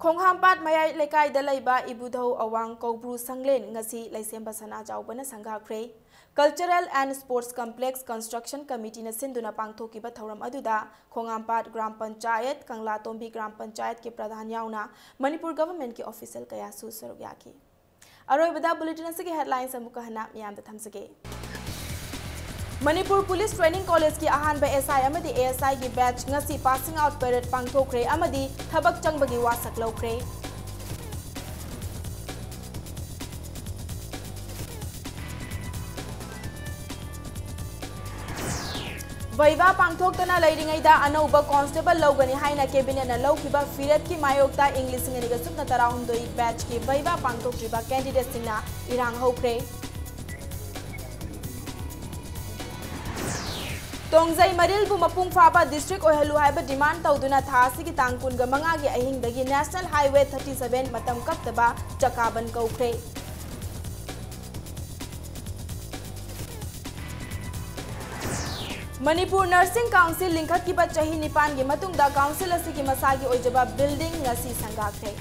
ꯈꯣꯡꯍꯥꯝꯄꯥꯠ ꯃꯌꯥꯏ ꯂꯩꯀꯥꯏꯗ ꯂꯩꯕ ꯏꯕꯨꯙꯧ ꯑꯋꯥꯡ ꯀꯧꯕ꯭ꯔꯨ ꯁꯪꯂꯦꯟ ꯉꯁꯤ ꯂꯩꯁꯦꯝꯕ ꯁꯅꯥ ꯆꯥꯎꯕꯅ ꯁꯪꯒꯥꯈ꯭ꯔꯦ꯫ Cultural and Sports Complex Construction Committeeꯅ ꯁꯤꯟꯗꯨꯅ ꯄꯥꯡꯊꯣꯛꯈꯤꯕ ꯊꯧꯔꯝ ꯑꯗꯨꯗ ꯈꯣꯡꯍꯥꯝꯄꯥꯠ ꯒ꯭ꯔꯥꯝ ꯄꯟꯆꯥꯌꯠ, ꯀꯪꯂꯥꯇꯣꯝꯕꯤ ꯒ꯭ꯔꯥꯝ ꯄꯟꯆꯥꯌꯠꯀꯤ ꯄ꯭ꯔꯙꯥꯟ ꯌꯥꯎꯅ ꯃꯅꯤꯄꯨꯔ governmentꯀꯤ official ꯀꯌꯥꯁꯨ ꯁꯔꯨꯛ ꯌꯥꯈꯤ꯫ ꯑꯔꯣꯏꯕꯗ bulletin ꯑꯁꯤꯒꯤ headlines ꯑꯃꯨꯛꯀ ꯍꯟꯅ ꯃꯤꯌꯥꯝꯗ ꯊꯝꯖꯒꯦ꯫ ꯃꯅꯤꯄꯨꯔ Police Training Collegeꯀꯤ ꯑꯍꯥꯟꯕ S I ꯑꯃꯗꯤ A S Iꯒꯤ batch ꯉꯁꯤ passing out parade ꯄꯥꯡꯊꯣꯛꯈ꯭ꯔꯦ ꯑꯃꯗꯤ ꯊꯕꯛ ꯆꯪꯕꯒꯤ ꯋꯥꯁꯛ ꯂꯧꯈ꯭ꯔꯦ꯫ ꯚꯩꯚꯥ ꯄꯥꯡꯊꯣꯛꯇꯅ ꯂꯩꯔꯤꯉꯩꯗ ꯑꯅꯧꯕ constable ꯂꯧꯒꯅꯤ ꯍꯥꯏꯅ cabinetꯅ ꯂꯧꯈꯤꯕ ꯐꯤꯔꯦꯞꯀꯤ ꯃꯥꯌꯣꯛꯇ ꯏꯪ ꯂꯤꯁꯤꯡ ꯑꯅꯤꯒ ꯁꯨꯞꯅ ꯇꯔꯥꯍꯨꯝꯗꯣꯏ batchꯀꯤ ꯚꯩꯚꯥ ꯄꯥꯡꯊꯣꯛꯇ꯭ꯔꯤꯕ candidateꯁꯤꯡꯅ ꯏꯔꯥꯡ ꯍꯧꯈ꯭ꯔꯦ꯫ ꯇꯣꯡꯖꯩ ꯃꯔꯤꯜꯕꯨ ꯃꯄꯨꯡ ꯐꯥꯕ district ꯑꯣꯏꯍꯜꯂꯨ ꯍꯥꯏꯕ demand ꯇꯧꯗꯨꯅ ꯊꯥ ꯑꯁꯤꯒꯤ ꯇꯥꯡ ꯀꯨꯟꯒ ꯃꯉꯥꯒꯤ ꯑꯍꯤꯡꯗꯒꯤ National Highway thirty seven ꯃꯇꯝ ꯀꯛꯇꯕ ꯆꯀꯥ ꯕꯟ ꯀꯧꯈ꯭ꯔꯦ꯫ ꯃꯅꯤꯄꯨꯔ Nursing Council ꯂꯤꯡꯈꯠꯈꯤꯕ ꯆꯍꯤ ꯅꯤꯄꯥꯟꯒꯤ ꯃꯇꯨꯡꯗ council ꯑꯁꯤꯒꯤ ꯃꯁꯥꯒꯤ ꯑꯣꯏꯖꯕ building ꯉꯁꯤ ꯁꯪꯒꯥꯈ꯭ꯔꯦ꯫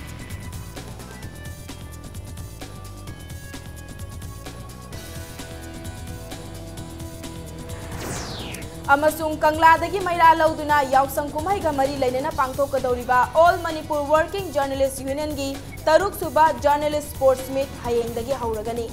ꯑꯃꯁꯨꯡ ꯀꯪꯂꯥꯗꯒꯤ ꯃꯩꯔꯥ ꯂꯧꯗꯨꯅ ꯌꯥꯎꯁꯪ ꯀꯨꯝꯍꯩꯒ ꯃꯔꯤ ꯂꯩꯅꯅ ꯄꯥꯡꯊꯣꯛꯀꯗꯧꯔꯤꯕ All Manipur Working Journalist Unionꯒꯤ ꯇꯔꯨꯛ ꯁꯨꯕ Journalist Sports Meet ꯍꯌꯦꯡꯗꯒꯤ ꯍꯧꯔꯒꯅꯤ꯫